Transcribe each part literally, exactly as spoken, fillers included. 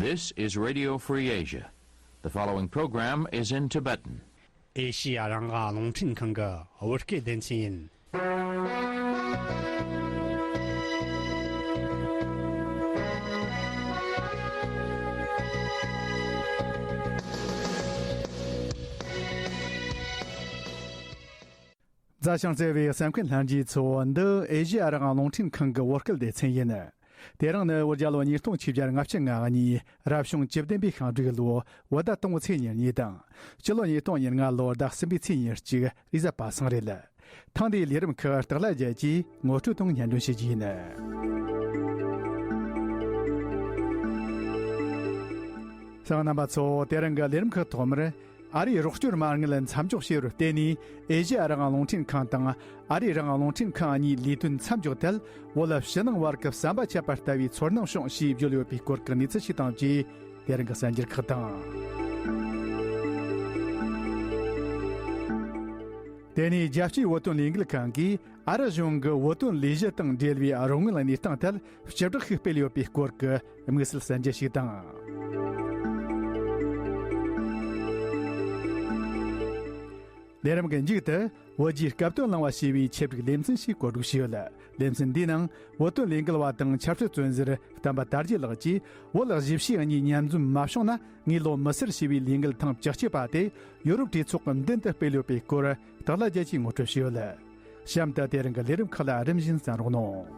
This is Radio Free Asia. The following program is in Tibetan. ཨེ་ཤི་ཡ་རང་དབང་རླུང་འཕྲིན་ཁང་གི་བོད་སྐད་སྡེ་ཚན་ཡིན། མཛའ་ཞིང་བརྩེ་བའི་གསན་མཁན་ལྷན་རྒྱས་ཚོ། འདི་ཨེ་ཤི་ཡ་རང་དབང་རླུང་འཕྲིན་ཁང་གི་བོད་སྐད་སྡེ་ཚན་ཡིན། དེ་རིང་ནི་བོད་རྒྱལ་ལོ་ཉིས་སྟོང་ཆིག་བརྒྱ་ལྔ་བཅུ་ང་གཉིས་རབ་བྱུང་བཅུ་བདུན་པའི་ཤིང་འབྲུག་ལོ། བོད་ཟླ་དང་པོའི་ཚེས་ཉེར་གཉིས་དང་། སྤྱི་ལོ་ཉིས་སྟོང་ཉེར་ལྔ་ལོ་ཟླ་གསུམ་པའི་ཚེས་ཉེར་གཅིག་རེས་གཟའ་པ་སངས་རེད། ཐེངས་འདིའི་ལས་རིམ་ཁག་སྟག་ལྷ་རྒྱལ་གྱིས་ངོ་སྤྲོད་དང་སྙན་སྒྲོན་བྱེད་རྒྱུ་ཡིན། གསན་མཁན་རྣམ་པ་ཚོ། དེ་རིང་གི་ལས་རིམ་ཁག་ཐོག་མར། ཨ་རིའི་རོགས་སྐྱོར་མ་དངུལ་མཚམས་འཇོག་བྱས་པར་བརྟེན་ནས། ཨེ་ཤེ་ཡ་རང་དབང་རླུང་འཕྲིན་ཁང་དང་ཨ་རིའི་རང་དབང་རླུང་འཕྲིན་ཁང་གཉིས་ལས་དོན་མཚམས་འཇོག་ཐད། བོད་ཕྱི་ནང་བར་གྱི་ཟམ་པ་ཆད་པ་ལྟ་བུའི་ཚོར་སྣང་བྱུང་ཞེས་བརྗོད་ཡོད་པའི་སྐོར་གྱི་གནས་ཚུལ་ཞིག་དང་བཅས། དེ་རིང་གི་གསར་འགྱུར་ཁག་དང་། དེ་ནས་རྒྱལ་སྤྱིའི་བོད་དོན་ལས་འགུལ་ཁང་གིས། ཨ་རི་གཞུང་གི་བོད་དོན་ལས་གཞི་དང་འབྲེལ་བའི་རོགས་དངུལ་གནས་སྟངས་ཐད་སྤྱི་བསྒྲགས་ཤིག་སྤེལ་ཡོད་པའི་སྐོར་གྱི་དམིགས་བསལ་གསར་འགྱུར་ཞིག་དང་། ལས་རིམ་གྱི་མཇུག་ཏུ། བོད་རྒྱའི་སྐབས་དོན་གླེང་བ་ཞེས་པའི་ཆེད་བསྒྲིགས་ལེ་ཚན་ཞིག་གོ་སྒྲིག་བྱས་ཡོད། ལེ་ཚན་འདིའི་ནང་བོད་དོན་ལས་འགུལ་བ་དང་ཆབ་སྲིད་བཙོན་ཟུར་བསྟན་པ་དར་རྒྱས་ལགས་ཀྱིས། བོད་གཞིས་བྱེས་གཉིས་མཉམ་འཛོམས་མ་བྱུང་ན། ངའི་ལོ་མི་སེར་ཞེས་པའི་ལས་འགུལ་ཐེངས་བཅུ་གཅིག་པ་དེ་ཡོ་རོབ་གྲོས་ཚོགས་ཀྱི་མདུན་དུ་སྤེལ་ཡོད་པའི་སྐོར། སྟག་ལྷ་རྒྱལ་གྱིས་ངོ་སྤྲོད་བྱས་ཡོད། གཤམ་དུ་དེ་རིང་གི་ལས་རིམ་ཁག་ལ་རིམ་བཞིན་གསན་རོགས་གནང་།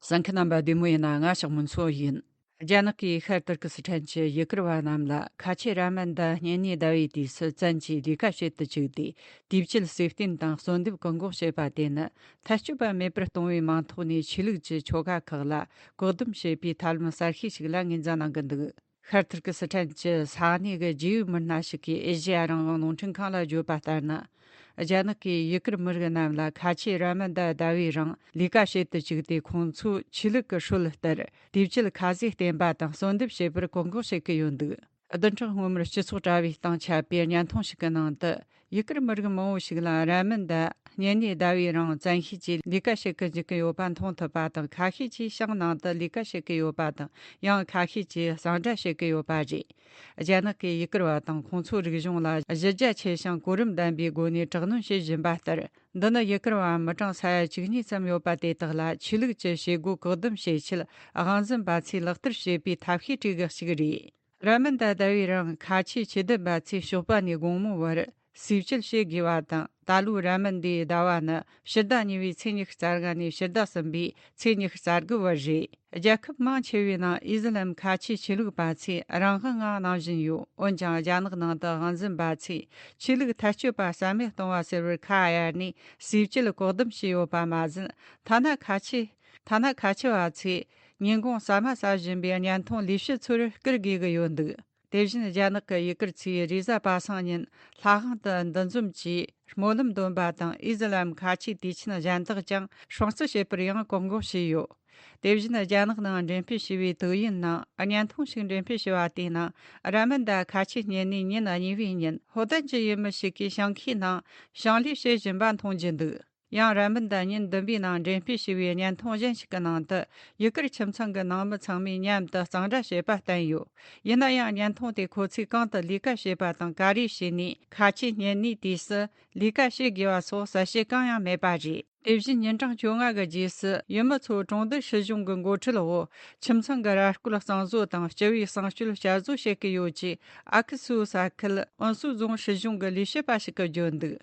གསན་མཁན་རྣམ་པ་བདེ་མོ་ཡིན་ན། ང་ཞག་མུན་མཚོ་ཡིན། རྒྱ་ནག་གིས་ཤར་ཏུར་ཀི་སི་ཐན་གྱི་ཡུ་གུར་བ་རྣམས་ལ་ཁ་ཆེ་ར་མན་ད་གཉན་ཉེ་ཟླ་བའི་དུས་སུ་བཙན་གྱིས་ལས་ཀ་བྱེད་དུ་བཅུག་སྟེ། དུས་བཅད་གསོལ་སྟོན་དང་གསོལ་འདེབས་བཀག་འགོག་བྱས་པ་དེ་ནི་ཐལ་སྐྱོད་པ་མེད་པར་གཏོང་བའི་མིང་ཐོག་ནས་ཆོས་ལུགས་ཀྱི་ཆོ་ག་ཁག་ལ་བཀག་སྡོམ་བྱེད་པའི་ཐབས་ལམ་གསར་ཤོས་ཤིག་ལ་ངོས་འཛིན་གནང་གི་འདུག་ཤར་ཏུར་ཀི་སི་ཐན་གྱི་ས་གནས་ཀྱི་རྒྱལ་ཡོངས་མི་སྣ་ཞིག་གིས་ཨེ་ཤེ་ཡ་རང་དབང་རླུང་འཕྲིན་ཁང་ལ་བརྗོད་པ་ལྟར་ན། རྒྱ་ནག་གིས་ཡུ་གུར་མི་རིགས་རྣམས་ལ་ཁ་ཆེ་ར་མན་ད་ཟླ་བའི་རིང་ལས་ཀ་བྱེད་དུ་བཅུག་སྟེ། ཁོང་ཚོའི་ཆོས་ལུགས་ཀྱི་སྲོལ་ལྟར་དུས་བཅད་ཁ་ཟས་བསྟེན་པ་དང་གསོལ་འདེབས་བྱེད་པར་བཀག་འགོག་བྱེད་ཀྱི་ཡོད་འདུག་བདུན་ཕྲག་སྔོན་མར་སྤྱི་ཚོགས་དྲ་བའི་སྟེང་ཁྱབ་པའི་བརྙན་ཐུང་ཞིག་གི་ནང་དུ། ཡུ་གུར་མི་རིགས་མང་བོ་ཞིག་ལ་ར་མན་ད་གཉན་ཉེ་ཟླ་བའི་རིང་བཙན་ཤེད་ཀྱིས་ལས་ཀ་བྱེད་ཀྱི་འཇུག་གི་ཡོད་པ་མཐོང་ཐུབ་པ་དང་། ཁ་ཤས་ཀྱིས་ཤིང་ནང་དུ་ལས་ཀ་བྱེད་ཀྱི་ཡོད་པ་དང་། ཡང་ཁ་ཤས་ཀྱིས་གཙང་སྦྲ་བྱེད་ཀྱི་ཡོད་པ་རེད། རྒྱ་ནག་གིས་ཡུ་གུར་བ་དང་ཁོང་ཚོའི་རིག་གཞུང་ལ་གཞི་རྒྱ་ཆེ་ཞིང་གོ་རིམ་ལྡན་པའི་སྒོ་ནས་དྲག་གནོན་བྱེད་བཞིན་པ་ལྟར། འདི་ནི་ཡུ་གུར་བ་མི་གྲངས་ས་ཡ་བཅུ་གཉིས་ཙམ་ཡོད་པ་དེ་དག་ལ་ཆོས་ལུགས་ཀྱི་བྱེད་སྒོ་བཀག་སྡོམ་བྱེད་ཆེད། དབང་འཛིན་པ་ཚོས་ལག་བསྟར་བྱེད་པའི་ཐབས་ཤེས་གྲས་ཀྱི་གཅིག་རེད། ར་མན་ད་ཟླ་བའི་རིང་ཁ་ཆེ་ཆོས་ལྡན་པ་ཚོས་ཞོགས་པ་ནས་དགོང་མོའི་བར་ཟས་བཅད་བྱེད་དགོས་པ་དང་། ད་ལོའི་ར་མན་དའི་ཟླ་བ་ནི་ཕྱི་ཟླ་གཉིས་པའི་ཚེས་ཉི་ཤུ་རྩ་ལྔ་ནས་ཕྱི་ཟླ་གསུམ་པའི་ཚེས་ཉི་ཤུ་རྩ་དགུ་བར་རེད། རྒྱལ་ཁབ་མང་ཆེ་བའི་ནང་ཨི་ཟི་ལམ་ཁ་ཆེ་ཆོས་ལུགས་པ་ཚོས་རང་དབང་ངང་གནང་བཞིན་ཡོད། འོན་ཀྱང་རྒྱ་ནག་ནང་དུ་དབང་འཛིན་པ་ཚོས་ཆོས་ལུགས་ཐལ་སྐྱོད་པ་རྩ་མེད་གཏོང་བ་ཟེར་བར་ཁ་གཡར་ནས་ཟས་བཅད་བཀག་སྡོམ་བྱས་ཡོད་པ་མ་ཟད། ཐ་ན་ཁ་ཆེ་ཐ་ན་ཁ་ཆེ་བ་ཚོས་ཉིན་གུང་ཟ་མ་ཟ་བཞིན་པའི་བརྙན་ཐུང་ལས་བྱེད་ཚོར་བསྐུར་དགོས་ཀྱི་ཡོད་འདུག་དེ་བཞིན་རྒྱ་ནག་གི་ཡུ་གུར་ཚོས་རེས་གཟའ་པ་སངས་ཉིན་ལྷ་ཁང་དུ་འདུ་འཛོམས་ཀྱིས་སྨོན་ལམ་འདོན་པ་དང་། ཨི་ཟི་ལམ་ཁ་ཆེའི་དུས་ཆེན་གཞན་དག་ཀྱང་སྲུང་བརྩི་བྱེད་པར་ཡང་བཀག་འགོག་བྱས་ཡོད། དེ་བཞིན་རྒྱ་ནག་ནང་འགྲེམས་སྤེལ་བྱས་པའི་དུས་ཡུན་ནང་བརྙན་ཐུང་ཞིག་འགྲེམས་སྤེལ་བྱས་པ་དེའི་ནང་། ར་མན་ད་ཁ་ཆེ་གཉན་ནེ་ཉིན་གཉིས་པའི་ཉིན་ཧོ་ཏན་གྱི་ཡུལ་མི་ཞིག་གིས་ཞིང་ཁའི་ནང་ཞིང་ལས་བྱེད་བཞིན་པ་མཐོང་རྒྱུ་འདུག་ཡང་ར་མན་ད་ཉིན་བདུན་པའི་ནང་འགྲེམས་སྤེལ་བྱས་པའི་བརྙན་ཐུང་གཞན་ཞིག་གི་ནང་དུ། ཡུ་གུར་ཁྱིམ་ཚང་གི་ནང་མི་ཚང་མས་མཉམ་དུ་གཙང་སྦྲ་བྱེད་པ་བསྟན་ཡོད། ཡིན་ན་ཡང་བརྙན་ཐུང་དེ་ཁོ་ཚོས་གང་དུ་ལས་ཀ་བྱེད་པ་དང་ག་རེ་བྱས་ནས་ཁ་ཆེ་གཉན་ནེའི་དུས་སུ་ལས་ཀ་བྱེད་དགོས་པ་སོགས་གསལ་བཤད་གང་ཡང་མེད་པ་རེད། དེ་བཞིན་ཉིན་གྲངས་བཅོ་ལྔ་གི་རྗེས་སུ་ཡུལ་མི་ཚོ་གྲོང་སྡེ་སྲིད་གཞུང་གི་འགོ་ཁྲིད་འོག་ཁྱིམ་ཚང་གི་ར་སྐོར་གཙང་བཟོ་དང་སྤྱི་པའི་གསང་སྤྱོད་བསྐྱར་བཟོ་བྱེད་ཀྱི་ཡོད་ཅེས་ཨ་ཁུ་སུའུ་ས་ཁུལ་ཨོན་སུའུ་རྫོང་སྲིད་གཞུང་གི་ལས་བྱེད་པ་ཞིག་གིས་བརྗོད་འདུག་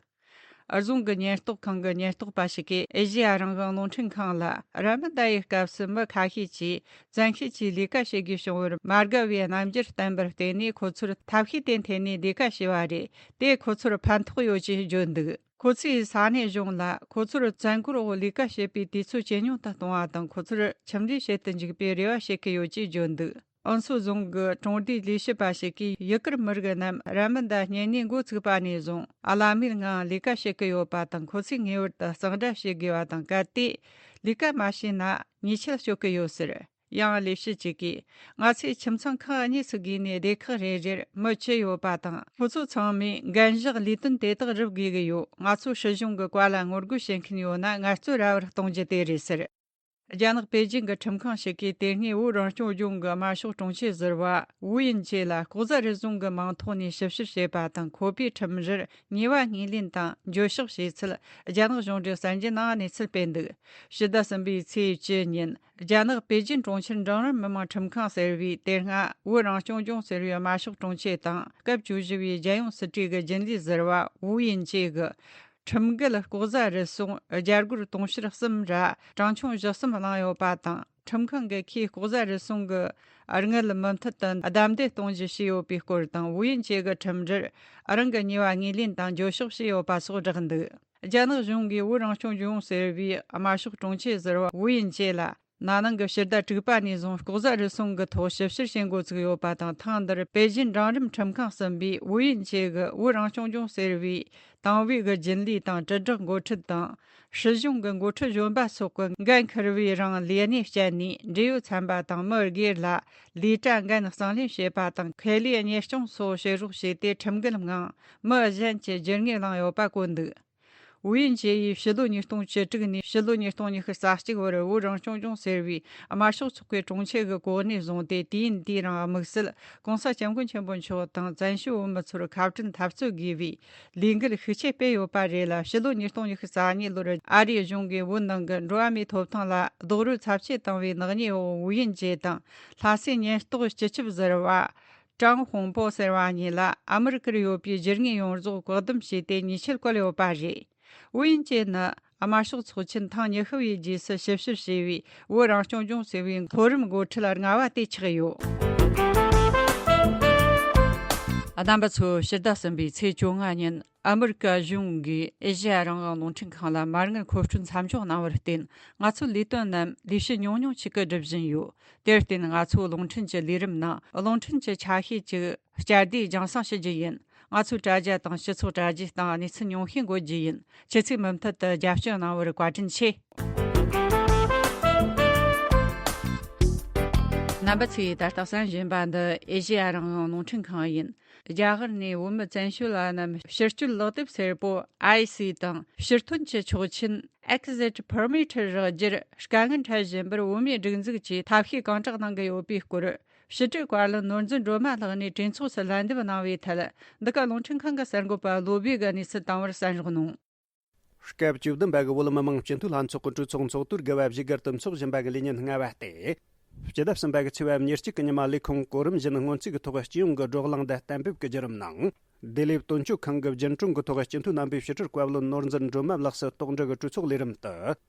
རྫོང་གི་ཉེན་རྟོག་ཁང་གི་ཉེན་རྟོག་པ་ཞིག་གིས་ཨེ་ཤེ་ཡ་རང་དབང་རླུང་འཕྲིན་ཁང་ལ། ར་མན་ད་ཡི་སྐབས་སུ་མི་ཁ་ཤས་ཀྱིས་བཙན་ཤེད་ཀྱིས་ལས་ཀ་བྱེད་དགོས་བྱུང་བར་མ་དགའ་བའི་རྣམ་འགྱུར་བསྟན་པར་བརྟེན་ནས། ཁོ་ཚོར་ཐབས་ཤེས་དེ་འཐེན་ནས་ལས་ཀ་བྱས་པ་རེད། དེས་ཁོ་ཚོར་ཕན་ཐོགས་ཡོད་ཅེས་བརྗོད་འདུག་ཁོ་ཚོས་ས་གནས་གཞུང་ལ་ཁོ་ཚོར་བཙན་སྒོར་འོག་ལས་ཀ་བྱེད་པའི་དུས་ཚོད་ཇེ་ཉུང་དུ་གཏོང་བ་དང་། ཁོ་ཚོར་ཁྱིམ་ལས་བྱེད་དུ་འཇུག་པའི་རེ་བ་བྱེད་ཀྱི་ཡོད་ཅེས་བརྗོད་འདུག་ཨོན་སུའུ་རྫོང་གི་གྲོང་སྡེའི་ལས་བྱེད་པ་ཞིག་གིས། ཡུ་གུར་མི་རིགས་རྣམས་ར་མན་ད་གཉན་ནེ་འགོ་ཚུགས་པ་ནས་བཟུང་བླ་མའི་ངང་ལས་ཀ་བྱེད་ཀྱི་ཡོད་པ་དང་། ཁོ་ཚོས་ངེས་པར་དུ་གཙང་སྦྲ་བྱེད་དགོས་པ་དང་། གལ་ཏེ་ལས་ཀ་མ་བྱས་ན་ཉེས་ཆད་གཅོད་ཀྱི་ཡོད་ཟེར། ཡང་ལས་བྱེད་ཅིག་གིས། ང་ཚོས་ཁྱིམ་ཚང་ཁག་གཉིས་སུ་བགོས་ནས་སྡེ་ཁག་རེ་རེར་མི་བཅུ་ཡོད་པ་དང་། ཁོ་ཚོ་ཚང་མས་འགན་བཞག་ལས་དོན་དེ་དག་སྒྲུབ་དགོས་ཀྱི་ཡོད། ང་ཚོ་སྲིད་གཞུང་གི་བཀའ་ལ་ངོ་རྒོལ་བྱེད་མཁན་ཡོད་ན་ངལ་རྩོལ་ར་བར་གཏོང་རྒྱུ་དེ་རེད་ཟེར། རྒྱ་ནག་པེ་ཅིང་གི་ཁྲིམས་ཁང་ཞིག་གིས་དེ་སྔའི་བོད་རང་སྐྱོང་ལྗོངས་ཀྱི་དམར་ཤོག་དྲུང་ཆེ་ཟུར་པ་ཝུའུ་དབྱིན་ཅེ་ལ་ལྐོག་ཟ་རུལ་སུངས་ཀྱི་མིང་ཐོག་ནས་ཞིབ་བཤེར་བྱས་པ་དང་། ཁོ་པས་ཁྲིམས་རར་ཉེས་པ་ངོས་ལེན་དང་འགྱོད་བཤགས་བྱས་ཚུལ་རྒྱ་ནག་གཞུང་འབྲེལ་གསར་འགྱུར་ནང་གནས་ཚུལ་སྤེལ་འདུག། ཕྱི་ཟླ་གསུམ་པའི་ཚེས་བཅུ་ཉིན། རྒྱ་ནག་པེ་ཅིན་གྲོང་ཁྱེར་འབྲིང་རིམ་མི་དམངས་ཁྲིམས་ཁང་ཟེར་བས། དེ་སྔ་བོད་རང་སྐྱོང་ལྗོངས་ཟེར་བའི་དམར་ཤོག་དྲུང་ཆེ་དང་། སྐབས་བཅུ་བཞི་པའི་རྒྱལ་ཡོངས་སྲིད་གྲོས་ཀྱི་རྒྱུན་ལས་ཟུར་པ་ཝུའུ་དབྱིན་ཅེ་གིས། ཁྲིམས་འགལ་ལྐོག་ཟ་རུལ་སུངས་རྒྱ་སྒོར་དུང་ཕྱུར་གསུམ་ར་གྲངས་ཆུང་བཞི་གསུམ་བླངས་ཡོད་པ་དང་། ཁྲིམས་ཁང་གིས་ཁོས་ལྐོག་ཟ་རུལ་སུངས་ཀྱི་དངུལ་མུ་མཐུད་དུ་བདའ་འདེད་གཏོང་རྒྱུ་བྱས་ཡོད་པའི་སྐོར་དང་། ཝུའུ་དབྱིན་ཅེ་གིས་ཁྲིམས་རར་རང་གི་ཉེས་པ་ངོས་ལེན་དང་འགྱོད་བཤགས་བྱས་ཡོད་པ་སོགས་བསྒྲགས་འདུག། རྒྱ་ནག་གཞུང་གིས་བོད་རང་སྐྱོང་ལྗོངས་ཟེར་བའི་དམར་ཤོག་དྲུང་ཆེ་ཟུར་པ་ཝུའུ་དབྱིན་ཅེ་ལ། ན་ནིང་གི་ཕྱི་ཟླ་དྲུག་པ་ནས་བཟུང་ལྐོག་ཟ་རུལ་སུངས་ཀྱི་ཐོག་ཞིབ་བཤེར་བྱེད་འགོ་ཚུགས་ཡོད་པ་དང་། ཐེངས་འདིར་པེ་ཅིན་འབྲིང་རིམ་ཁྲིམས་ཁང་གསུམ་པས་ཝུའུ་དབྱིན་ཅེ་གིས་བོད་རང་སྐྱོང་ལྗོངས་ཟེར་བའི་ཏང་ཝེ་གི་རྒྱུན་ལས་དང་དྲིལ་བསྒྲགས་འགོ་ཁྲིད་དང་། སྲིད་གཞུང་གི་འགོ་ཁྲིད་གཞོན་པ་སོགས་ཀྱིས་འགན་འཁུར་བའི་རིང་ལས་གནས་སྤྱད་ནས། འབྲེལ་ཡོད་ཚན་པ་དང་མི་སྒེར་ལ་ལས་གྲྭ་འགན་གཙང་ལེན་བྱེད་པ་དང་། ཁེ་ལས་གཉེར་སྐྱོང་སོགས་བྱེད་རོགས་བྱས་ཏེ། ཁྲིམས་འགལ་ངང་མི་གཞན་གྱི་རྒྱུ་དངོས་བླངས་ཡོད་པ་བཀོད་འདུག། ཝུའུ་དབྱིན་ཅེ་ཡིས་ཕྱི་ལོ་ཉིས་སྟོང་བཅུ་དྲུག་ནས་ཕྱི་ལོ་ཉིས་སྟོང་ཉི་ཤུ་རྩ་གཅིག་བར་བོད་རང་སྐྱོང་ལྗོངས་ཟེར་བའི་དམར་ཤོག་ཚོགས་པའི་དྲུང་ཆེ་གི་གོ་གནས་བཟུང་སྟེ། དུས་ཡུན་དེའི་རིང་དམིགས་བསལ་༸གོང་ས་༸སྐྱབས་མགོན་ཆེན་པོ་མཆོག་དང་བཙན་བྱོལ་བོད་མི་ཚོར་ཁ་བྲལ་འཐབ་རྩོད་དགོས་པའི་ལས་འགུལ་ཤུགས་ཆེ་སྤེལ་ཡོད་པ་རེད་ལ། ཕྱི་ལོ་ཉིས་སྟོང་ཉི་ཤུ་རྩ་གཉིས་ལོར་ཨ་རིའི་གཞུང་གིས་བོད་ནང་གི་འགྲོ་བ་མིའི་ཐོབ་ཐང་ལ་རྡོག་རོལ་ཚབས་ཆེ་བཏང་བའི་ནག་ཉེས་འོག་ཝུའུ་དབྱིན་ཅེ་དང་། ལྷ་སའི་ཉེན་རྟོག་སྤྱི་ཁྱབ་ཟུར་པ་ཀྲང་ཧོང་པོ་ཟེར་བ་གཉིས་ལ་ཨ་མི་རི་ཀར་ཡོད་པའི་རྒྱུ་དངོས་ཡོངས་རྫོགས་བཀག་སྡོམ་བྱས་ཏེ། ཉེས་ཆད་བཀལ་ཡོད་པ་རེད། ཝུའུ་དབྱིན་ཅེ་ནི་དམར་ཤོག་ཚོགས་ཆེན་ཐེངས་ཉི་ཤུ་པའི་རྗེས་སུ་ཞིབ་བཤེར་བྱས་པའི་བོད་རང་སྐྱོང་ལྗོངས་ཟེར་བའི་མཐོ་རིམ་འགོ་ཁྲིད་ལྔ་པ་དེ་ཆགས་ཡོད། རྣམ་པ་ཚོ། ཕྱི་ཟླ་གསུམ་པའི་ཚེས་བཅོ་ལྔ་ཉིན་ཨ་མི་རི་ཀ་གཞུང་གིས་ཨེ་ཤེ་ཡ་རང་དབང་རླུང་འཕྲིན་ཁང་ལ་མ་དངུལ་མཁོ་སྤྲོད་མཚམས་འཇོག་གནང་བར་བརྟེན། ང་ཚོའི་ལས་དོན་རྣམས་ལས་བྱེད་ཉུང་ཉུང་ཞིག་གིས་སྒྲུབ་བཞིན་ཡོད། དེར་བརྟེན། ང་ཚོའི་རླུང་འཕྲིན་གྱི་ལས་རིམ་ནང་རླུང་འཕྲིན་གྱི་ཆ་ཤས་ཅིག་བསྐྱར་ཟློས་རྒྱང་སྲིང་ཞུ་རྒྱུ་ཡིན། ང་ཚོའི་དྲ་རྒྱ་དང་སྤྱི་ཚོགས་དྲ་རྒྱའི་སྟེང་གནས་ཚུལ་ཉུང་ཤས་འགོད་རྒྱུ་ཡིན། ཁྱེད་ཚོས་མུ་མཐུད་དུ་རྒྱབ་སྐྱོར་གནང་བར་བཀའ་དྲིན་ཆེ། རྣམ་པ་ཚོས་ད་ལྟ་གསན་བཞིན་པ་འདི་ཨེ་ཤེ་ཡ་རང་དབང་རླུང་འཕྲིན་ཁང་ཡིན། རྒྱ་གར་ནས་བོད་མི་བཙན་བྱོལ་བ་རྣམས་ཕྱིར་སྐྱོད་ལག་དེབ་སེར་པོ་ཨའི་སི་དང་། ཕྱིར་ཐོན་གྱི་ཆོག་མཆན། Exit Permit རག་རྒྱུར་དཀའ་ངལ་འཕྲད་བཞིན་པར། བོད་མིའི་སྒྲིག་འཛུགས་ཀྱིས་ཐབས་ཤེས་གང་དྲག་གནང་གི་ཡོད་པའི་སྐོར། ཕྱི་དྲིལ་བཀའ་བློན་ནོར་འཛིན་སྒྲོལ་མ་ལགས་ནས་གྲོས་ཚོགས་སུ་ལན་འདེབས་གནང་བའི་ཐད། འདི་ག་རླུང་འཕྲིན་ཁང་གི་གསར་འགོད་པ་བློ་བྷེ་གིས་གནས་ཚུལ་བཏང་བར་གསན་རོགས་གནང་། སྐབས་བཅུ་བདུན་པ་གི་བོད་མི་མང་སྤྱི་འཐུས་ལྷན་ཚོགས་ཀྱི་གྲོས་ཚོགས་ཚོགས་དུས་དགུ་པ་བཞུགས་སྒར་དུ་འཚོགས་བཞིན་པ་གི་ལས་ཉིན་ལྔ་པ་སྟེ། སྤྱི་ཟླ་གསུམ་པ་གི་ཚེས་པ་ཉེར་གཅིག་གི་ཉི་མ་ལས་ཁུངས་གོ་རིམ་བཞིན་སྔོན་རྩིས་ཀྱི་ཐོག་སྤྱི་ཡོངས་ཀྱི་བགྲོ་གླེང་དང་གཏན་འབེབས་ཀྱི་བརྒྱུད་རིམ་ནང་། ལྡི་ལིའི་དོན་གཅོད་ཁང་གི་རྒྱུན་གྲོན་གྱི་ཐོག་སྤྱི་འཐུས་རྣམ་པས་ཕྱི་དྲིལ་བཀའ་བློན་ནོར་འཛིན་སྒྲོལ་མ་ལགས་སུ་གཏོགས་འདྲི་གི་གྲོས་ཚོགས་ལས་རིམ་དུ།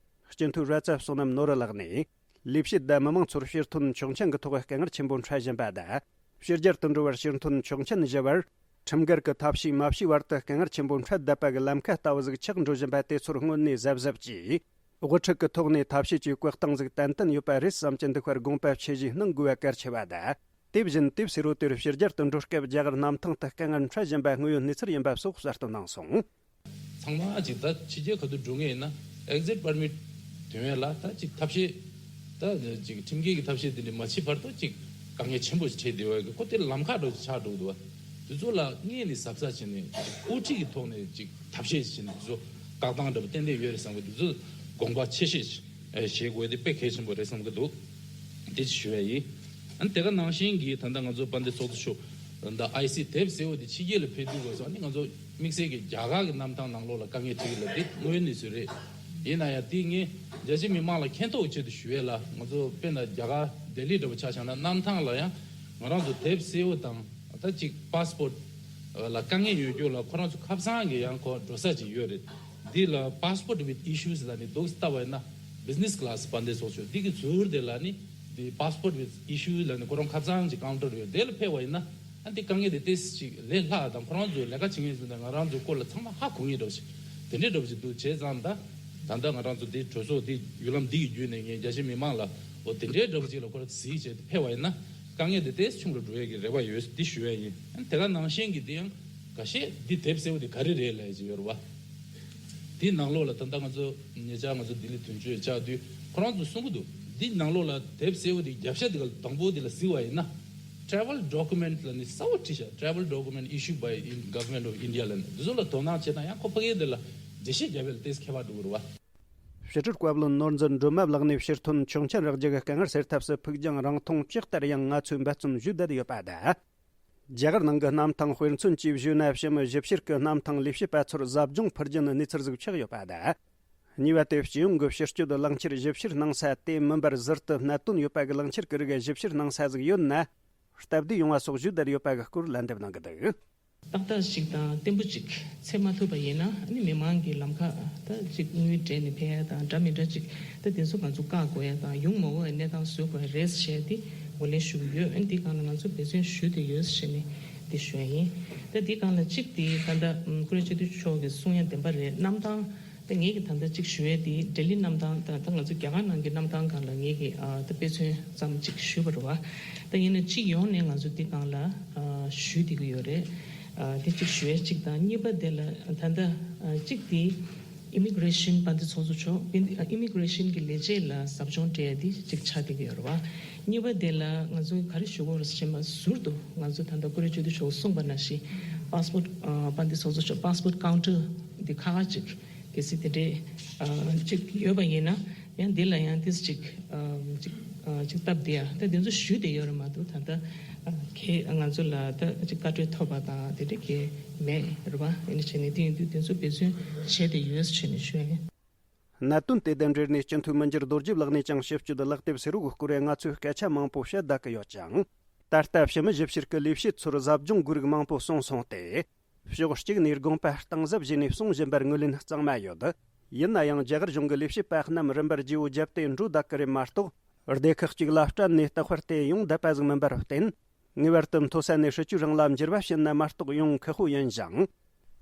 སྤྱི་འཐུས་ར་ཙ་བསོད་ནམས་ནོར་བུ་ལགས་ནས། ལས་བྱེད་དང་མི་མང་ཚོར་ཕྱིར་ཐོན་ཆོག་མཆན་གྱི་ཐོག་དཀའ་ངལ་ཆེན་པོ་འཕྲད་བཞིན་པ་དང་། ཕྱི་རྒྱལ་དུ་འགྲོ་བར་ཕྱིར་ཐོན་ཆོག་མཆན་ཞུ་བར། ཁྲིམས་འགལ་གྱི་ཐབས་ཤེས་མ་བྱས་བར་དུ་དཀའ་ངལ་ཆེན་པོ་འཕྲད་བསྡད་པ་གི་ལམ་ཁ་ལྟ་བུ་ཟིག་ཆགས་འགྲོ་བཞིན་པ་དེ་ཚོར་དངོས་གནས་གཟབ་གཟབ་གྱིས། དབུ་ཁྲིད་ཀྱི་ཐོག་ནས་ཐབས་ཤེས་ཀྱི་བཀོད་སྟངས་ཟིག་ཏན་ཏན་ཡོད་པ་རེད་བསམ་གྱི་འདུག་པར་དགོངས་པ་ཆེ་བཞེས་གནང་དགོས་པ་གལ་ཆེ་བ་དང་། དེ་བཞིན་དེབ་སེར་པོ་དེར་ཕྱི་རྒྱལ་དུ་འགྲོ་སྐབས་རྒྱ་གར་གནམ་ཐང་དུ་དཀའ་ངལ་འཕྲད་བཞིན་པ་དངོས་ཡོད་གནས་ཚུལ་ཡིན་པ་སོགས་གསལ་སྟོན་གནང་སོང་། ཚང་མ་ཅིག་ད་ཕྱི་རྒྱལ་ཁ་ཐུག་འགྲོ་མཁན་ཡིན་ན་exit permit་དོན་ཡོད་ལ། ད་ཅིག་ཐབས་ཤེས་ད་ཅིག་ཁྲིམས་འགལ་གྱི་ཐབས་ཤེས་དེ་འདྲ་མ་བྱེད་བར་དུ་ཅིག་དཀའ་ངལ་ཆེན་པོ་ཞིག་འཕྲད་བསྡད་པ་གི་ཁོ་དེ་ལམ་ཁ་འདྲ་ཅིག་ཆགས་འགྲོ་གི་འདུག་བ། དེ་ཚོ་ལ་སྔོན་ནས་གཟབ་གཟབ་བྱས་ནས་དབུ་ཁྲིད་ཀྱི་ཐོག་ནས་ཅིག་ཐབས་ཤེས་བྱས་ནས་དེ་ཚོ་བཀག་སྟངས་འདྲ་པོ་ཏན་ཏན་ཡོད་རེད་བསམ་གི་འདུག་དེ་ཚོ་དགོངས་པ་ཆེ་བཞེས་བྱེད་དགོས་དེ་དཔེ་གལ་ཆེན་པོ་རེད་བསམ་གི་འདུག་དེ་ཅིག་ཞུ་ཡ་ཡིན། ཨ་ནི་དེ་ག་ནང་བཞིན་གྱི་ད་ལྟ་ང་ཚོ་དཔལ་ལྡན་ཚོགས་གཙོ་མཆོག་ད་ཨའི་སི་དེབ་སེར་པོ་དེ་ཕྱི་རྒྱལ་ལ་ཕེབས་དུས་སྐབས་སུ་ཨ་ནི་ང་ཚོ་དམིགས་བསལ་གྱི་རྒྱ་གར་གྱི་གནམ་ཐང་ནང་ལོགས་ལ་དཀའ་ངལ་འཕྲད་ཀྱི་ལབ་དེ་དངོས་ཡོད་གནས་ཚུལ་རེད། ཡིན་ན་ཡང་དེ་ངས་རྒྱ་ཆེ་མི་མང་ལ་མཁྱེན་རྟོགས་ཆེད་དུ་ཞུ་ཡས་ལ། ང་ཚོ་དཔེར་ན་རྒྱ་གར་ལྡི་ལི་འདྲ་པོ་ཆ་བཞག་ན་གནམ་ཐང་ལ་ཡང་ང་རང་ཚོ་དེབ་སེར་པོ་དང་ད་ཅིག་པཱ་སི་པོར་ལ་དཀའ་ངལ་ཡོད་རྒྱུ་ལ་ཁོ་རང་ཚོ་ཁ་སང་གི་ཡང་ཁོ་འགྲོ་ས་ཅིག་ཡོད་རེད། འདི་ལ་passport with issues་ལ་ནི་འདུག་ལྟ་བ་ཡིན་ན་business class་དཔལ་ལྡན་ཚོགས་གཙོ་མཆོག་འདི་གི་ཟུར་དེ་ལ་ནི་འདི་passport with issues་ལ་ནི་ཁོ་རང་ཁ་སང་གི་counter་ཡོད། དེ་ལ་ཕེབས་པ་ཡིན་ན་ཨ་འདི་དཀའ་ངལ་དེ་ཏོག་ཙམ་ཅིག་ལས་སླ་དང་ཁོ་རང་ཚོའི་ལས་ཀ་བྱེད་མཁན་ཚོ་དང་ང་རང་ཚོའི་སྐོར་ལ་ཚང་མ་ཧ་གོ་མཁན་འདྲ་པོ་ཞིག་དེ་འདྲའི་འདྲ་པོ་ཞིག་འདུག་བྱས་ཙང་ད་ད་ལྟ་ང་རང་ཚོ་འདི་གྲོས་ཚོགས་འདི་བརྒྱུད་ལམ་འདི་གི་བརྒྱུད་ནས་ངས་རྒྱ་ཆེ་མི་མང་ལ་འོ་དེ་འདྲའི་འདྲ་པོ་ཅིག་ལ་ཁོ་རང་གཟིགས་བྱས་ཏེ་ཕེབས་པ་ཡིན་ན་དཀའ་ངལ་དེ་ཏོག་ཙམ་ཆུང་རུ་འགྲོ་ཡས་ཀྱི་རེ་བ་ཡོད་འདི་ཞུ་ཡས་ཡིན། ཨ་ནི་དེ་ག་ནང་བཞིན་གྱི་འདི་ཡང་འགའ་ཤས་འདི་དེབ་སེར་པོ་འདི་ག་རེ་རེད་ལབ་ཡས་ཅིག་ཡོད་རེད་བ། དེའི་ནང་ལོགས་ལ་ད་ལྟ་ང་ཚོ་ཉེ་ཆར་ང་ཚོ་ལྡི་ལི་དོན་གཅོད་བཅར་དུས་ཁོ་རང་ཚོ་གསུང་གི་འདུག་འདི་ནང་ལོགས་ལ་དེབ་གསལ་བོ་འདི་རྒྱབ་ཤ་འདི་ག་དང་པོ་འདི་ལ་གཟིགས་པ་ཡིན་ན། Travel document ལ་ནི་གསལ་བོ་བྲིས་ཤག Travel document issued by in Government of India ལ་ནི་འདི་ཚོ་ལ་དོ་སྣང་བྱེད་དང་། ཡང་ཁོ་ཕ་གིར་འདི་ལ་འགྲེལ་བཤད་རྒྱབ་པའི་ལ་ཏོག་ཙམ་ཁྱད་པར་འགྲོ་གི་རེད་བ། ཕྱི་དྲིལ་བཀའ་བློན་ནོར་འཛིན་སྒྲོལ་མ་ལགས་ནས་ཕྱིར་ཐོན་ཆོག་མཆན་རག་རྒྱུ་གི་དཀའ་ངལ་སེལ་ཐབས་སུ་ཕུགས་རྒྱང་རིང་ཐུང་ཇི་ལྟར་ཡང་ང་ཚོས་འབད་བརྩོན་ཞུས་བསྡད་ཡོད་པ་དང་། རྒྱ་གར་ནང་གི་གནམ་ཐང་དཔེར་མཚོན་གྱིས་བཞུགས་ན། ཕྱི་མི་ཞིབ་བཤེར་གྱི་གནམ་ཐང་ལས་བྱེད་པ་ཚོར་ཟབ་སྦྱོང་ཕུལ་རྒྱུ་ནི་གནས་ཚུལ་ཟིག་ཆགས་ཡོད་པ་དང་། གཉིས་པ་དེ་སྤྱི་ཡོངས་ཀྱི་ཕྱི་སྐྱོད་ལག་འཁྱེར་ཞིབ་བཤེར་གནང་ས་དེ་མིན་པར་ཟུར་དུ་གནད་དོན་ཡོད་པ་གི་ལག་འཁྱེར་གྱི་རིགས་ཞིབ་བཤེར་གནང་ས་ཟིག་ཡོད་ན། སྟབས་བདེ་ཡོང་བ་སོགས་ཞུས་བསྡད་ཡོད་པ་གི་སྐོར་ལན་འདེབས་གནང་གི་འདུག་ཏག་ཏག་ཅིག་དང་བརྟན་པོ་ཅིག་འཚོལ་མ་ཐུབ་པ་ཡིན་ན། ཨ་ནི་མི་མང་གི་ལམ་ཁ་ད་ཅིག་དངུལ་སྤྲད་ནས་ཕེབས་ཡ་དང་འདྲ་མི་འདྲ་ཅིག་ད་དེ་ཚོ་ང་ཚོ་བཀག་དགོས་ཡ་དང་ཡོང་མ་དགོས་པའི་གནས་སྟངས་བཟོ་དགོས་ཡ་རེད་ཟེར་ཏེ་ངོས་ལེན་ཞུ་གི་ཡོད། ཨ་ནི་འདི་སྒང་ལ་ང་ཚོ་འབད་བརྩོན་ཞུས་བསྡད་ཡོད་ཟེར་ནས་འདི་ཞུ་ཡ་ཡིན། ད་འདི་སྒང་ལ་གཅིག་དེ་ད་ལྟ་ཨམ་སྐུ་ལས་སྤྱི་འཐུས་མཆོག་གིས་གསུང་ཡ་བདེན་པ་རེད། གནམ་ཐང་ད་ངེད་ཀྱི་ད་ལྟ་གཅིག་ཞུ་ཡ་དེ་ལྡི་ལི་གནམ་ཐང་དང་ད་ང་ཚོ་རྒྱ་གར་ནང་གི་གནམ་ཐང་སྒང་ལ་ངེད་ཀྱིས་ཨ་ད་དཔེ་མཚོན་ཙམ་གཅིག་ཞུས་པ་རེད་བ། ད་ཡིན་ན་སྤྱི་ཡོངས་ནས་ང་ཚོ་འདི་སྒང་ལ་ཨ་ཞུས་བསྡད་ཀྱི་ཡོད་རེད། ཨ་དེ་གཅིག་ཞུ་ཡ་གཅིག་དང་། གཉིས་པ་དེ་ལ་ད་ལྟ་ཨ་གཅིག་དེ་ཨི་མི་གྷི་རེ་ཤན་དཔལ་ལྡན་ཚོགས་གཙོ་མཆོག་ཨི་མི་གྷི་རེ་ཤན་གྱི་ལས་བྱེད་ལ་ཟབ་སྦྱོང་སྤྲད་ཡ་དེ་གཅིག་ཆགས་བསྡད་ཀྱི་ཡོད་རེད་བ། གཉིས་པ་དེ་ལ་ང་ཚོ་ག་རེ་ཞུ་དགོས་རེད་ཟེར་ན། ཟུར་དུ་ང་ཚོ་ད་ལྟ་སྐུ་ལས་སྤྱི་འཐུས་མཆོག་གསུངས་པ་ནང་བཞིན་པཱ་སི་པོར་ཊི་ཨ་དཔལ་ལྡན་ཚོགས་གཙོ་མཆོག་པཱ་སི་པོར་ཊི་ཀའུན་ཊར་འདི་ཁག་ཁག་ཅིག་གལ་སྲིད་དེ་འདྲའི་ཨ་ཅིག་ཡོད་པ་ཡིན་ན། ཡང་འདི་ལ་ཡང་ཏོག་ཙམ་ཅིག་ཨ་ཅིག་ཨ་ཅིག་སྟབས་བདེ་ཡ་ད་དེ་ཚོ་ཞུས་བསྡད་ཡོད་རེད་མ་གཏོགས། ད་ལྟ་ཨ་གལ་ང་ཚོ་ལ་ད་ཅིག་བཀའ་འཁྲོལ་ཐོབ་པ་དང་དེ་འདྲ་གལ་མེད་རེད་བ། ཡིན་ནའི་བྱས་ནས་དེ་ཡིན་དུས་དེ་ཚོ་འབད་བརྩོན་བྱས་བསྡད་ཡོད་ཟེར་ནས་ཞུ་ཡ་ཡིན། གནད་དོན་དེ་དང་འབྲེལ་ནས་སྤྱི་འཐུས་མི་འགྱུར་རྡོ་རྗེ་ལགས་ནས་ཀྱང་ཕྱི་སྐྱོད་ལག་དེབ་ཟེར་བོ་གི་སྐོར་ང་ཚོས་སྐད་ཆ་མང་པོ་བཤད་བསྡད་ཀྱི་ཡོད་ཅིང་། ད་ལྟ་ཕྱི་མི་ཞིབ་བཤེར་གྱི་ལས་བྱེད་ཚོར་ཟབ་སྦྱོང་དགོས་རིགས་མང་པོ་གསུངས་སོང་སྟེ། ཕྱོགས་གཅིག་ནས་དགོངས་པ་གཏིང་ཟབ་བཞེས་ནས་གསུང་བཞིན་པར་ངོས་ལེན་གཙང་མ་ཡོད། ཡིན་ན་ཡང་རྒྱ་གར་གཞུང་གི་ལས་བྱེད་པ་རྣམས་རིམ་པར་བརྗེ་བོ་བརྒྱབ་སྟེ་འགྲོ་བསྡད་ཀྱི་རེད་མ་གཏོགས། སྡེ་ཁག་གཅིག་ལ་སྤྲད་ནས་རྟག་པར་དེ་ཡོང་བསྡད་པ་ཟིག་མིན་པར་བརྟེན། ངེས་པར་དུ་མཐོ་ས་ནས་སྲིད་ཇུས་རང་ལ་འགྱུར་བ་ཕྱིན་ན་མ་གཏོགས་ཡོང་ཁག་པོ་ཡིན་ཞིང་།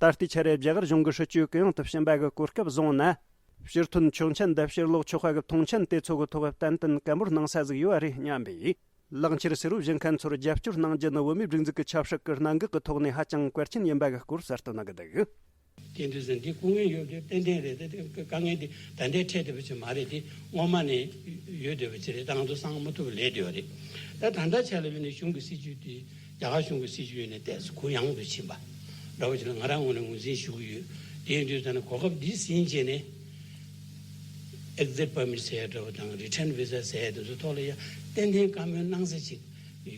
ད་ལྟའི་ཆར་རྒྱ་གར་གཞུང་གི་སྲིད་ཇུས་གུ་ཡངས་དུ་ཕྱིན་པ་གི་གོ་སྐབས་བཟུང་ན། ཕྱིར་ཐོན་ཆོག་མཆན་དང་ཕྱིར་ལོག་ཆོག་པ་གི་མཐོང་མཆན་དེ་ཚོ་གི་ཐོག་ཏན་ཏན་བཀའ་མོལ་གནང་ས་ཟིག་ཡོད་རེད་སྙམ་པས། ལག་འཁྱེར་ཟེར་བོ་བཞེས་མཁན་ཚོར་རྒྱབ་སྐྱོར་གནང་རྒྱུ་ནི་བོད་མིའི་སྒྲིག་འཛུགས་ཀྱི་ཆབ་སྲིད་ཀྱི་གནད་འགག་གི་ཐོག་ནས་ཧ་ཅང་གལ་ཆེན་ཡིན་པ་གི་སྐོར་གསལ་སྟོན་གནང་གི་འདུག་དེ་དུས་ཙང་འདི་སྐུ་ངལ་ཡོད་དེ་ཏན་ཏན་རེད་དེ། དེ་དཀའ་ངལ་འདི་ད་ལྟའི་འཕྲད་བསྡད་པ་ཅིག་མ་རེད། དེ་སྔོན་མ་ནས་ཡོད་བསྡད་པ་ཅིག་རེད། ད་ང་ཚོ་གསང་མ་ཐུབ་པ་ལས་བསྡད་པ་རེད། ད་ད་ལྟ་ཆ་ལ་བྱས་ནས་གཞུང་གི་སྲིད་ཇུས་དེ་རྒྱ་གར་གཞུང་གི་སྲིད་ཇུས་ནས་ཏོག་ཙམ་གུ་ཡངས་དུ་ཕྱིན་པ་འདྲ་བོ་ཅིག་ལ་ང་རང་ངོས་ནས་ངོས་འཛིན་ཞུ་གི་ཡོད། དེ་ཡིན་དུས་ཙང་ནས་གོ་སྐབས་འདི་ཟིན་བྱས་ནས་exit permit ཟེར་ཡ་འདྲ་བོ་དང་return visa ཟེར་ཡ་དེ་ཚོ་ཐོག་ལ་ཡ་ཏན་ཏན་བཀའ་མོལ་གནང་ས་ཅིག་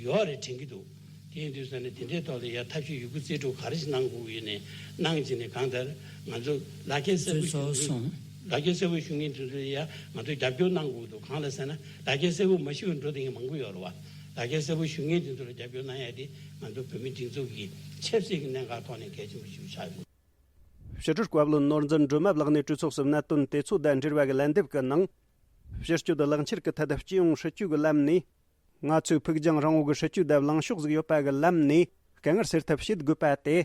ཡོད་རེད་དྲན་གྱི་འདུག་དེ་ཡིན་དུས་ཙང་ནས་དེ་འདྲའི་ཐོག་ལ་ཡ་ཐབས་ཤེས་ཡོད་རྒུ་རྩལ་སྤྲུགས་ག་རེ་ཞིག་གནང་དགོས་ཡོད་ནས་གནང་བྱས་ནས། གང་ལྟར་ང་ཚོ་ལག་འཁྱེར་གསལ་པོ་ཞུ་མཁན། ལག་འཁྱེར་གསལ་པོ་ཞུ་མཁན་དེ་ཚོ་ལ་ཡ་ང་ཚོ་རྒྱབ་སྐྱོར་གནང་དགོས་འདུག་གང་ལ་ཟེར་ན་ལག་འཁྱེར་གསལ་པོ་མ་ཞུ་བའི་འགྲོ་བསྡད་མཁན་མང་པོ་ཡོད་རེད་བ། ལག་འཁྱེར་གསལ་པོ་ཞུ་མཁན་དེ་ཚོ་ལ་རྒྱབ་སྐྱོར་གནང་ཡ་དེ་ང་ཚོ་བོད་མི་སྒྲིག་འཛུགས་ཀྱི་ཆབ་སྲིད་ཀྱི་གནད་འགག་ཐོག་ནས་གལ་ཆེན་པོ་ཞིག་ཆགས་ཡོད། ཕྱི་དྲིལ་བཀའ་བློན་ནོར་འཛིན་སྒྲོལ་མ་ལགས་ནས་གྲོས་ཚོགས་སུ་གནད་དོན་དེ་ཚོ་དང་འབྲེལ་བ་གི་ལན་འདེབས་ཀྱི་ནང་། ཕྱི་སྐྱོད་ལག་འཁྱེར་གྱི་ཐད་སྤྱི་ཡོངས་སྲིད་ཇུས་ཀྱི་ལམ་ནས། ང་ཚོས་ཕུགས་རྒྱང་རིང་བོ་གི་སྲིད་ཇུས་དང་ལངས་ཕྱོགས་ཟིག་ཡོད་པ་གི་ལམ་ནས་དཀའ་ངལ་སེལ་ཐབས་བྱེད་དགོས་པ་དེ།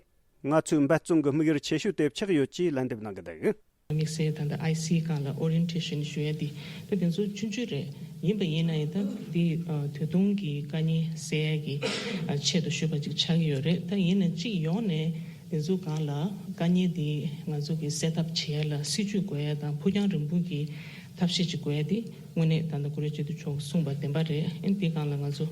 ང་ཚོའི་འབད་བརྩོན་གྱི་དམིགས་ཡུལ་ཆེ་ཤོས་དེ་ཆགས་ཡོད་ཅེས་ལན་འདེབས་གནང་གི་འདུག་དམིགས་བསལ་ད་ལྟ་ཨའི་སི་སྒང་ལ་ཨོ་རི་ཡེན་ཊེ་ཤན་ཞུ་ཡ་དེ་ད་དེ་ཚོ་ཆུང་ཆུང་རེད། ཡིན་པ་ཡིན་ན་ཡང་ད་འདི་ཨ་དུས་ཐུང་གི་དཀའ་ངལ་སེལ་ཡ་གི་ཨ་ཆེད་དུ་ཞུས་པ་ཅིག་ཆགས་ཀྱི་ཡོད་རེད། ད་ཡིན་ན་སྤྱི་ཡོངས་ནས་དེ་ཚོ་སྒང་ལ་དཀའ་ངལ་འདི་ང་ཚོ་གི་སེལ་ཐབས་བྱེད་ཡ་ལ་སྲིད་ཇུས་དགོས་ཡ་དང་ཕུགས་རྒྱང་རིང་པོ་གི་ཐབས་ཤེས་ཅིག་དགོས་ཡ་དེ་དངོས་གནས་ད་ལྟ་སྐུ་ལས་སྤྱི་འཐུས་མཆོག་གསུངས་པ་བདེན་པ་རེད། ཨ་ནི་དེ་སྒང་ལ་ང་ཚོ་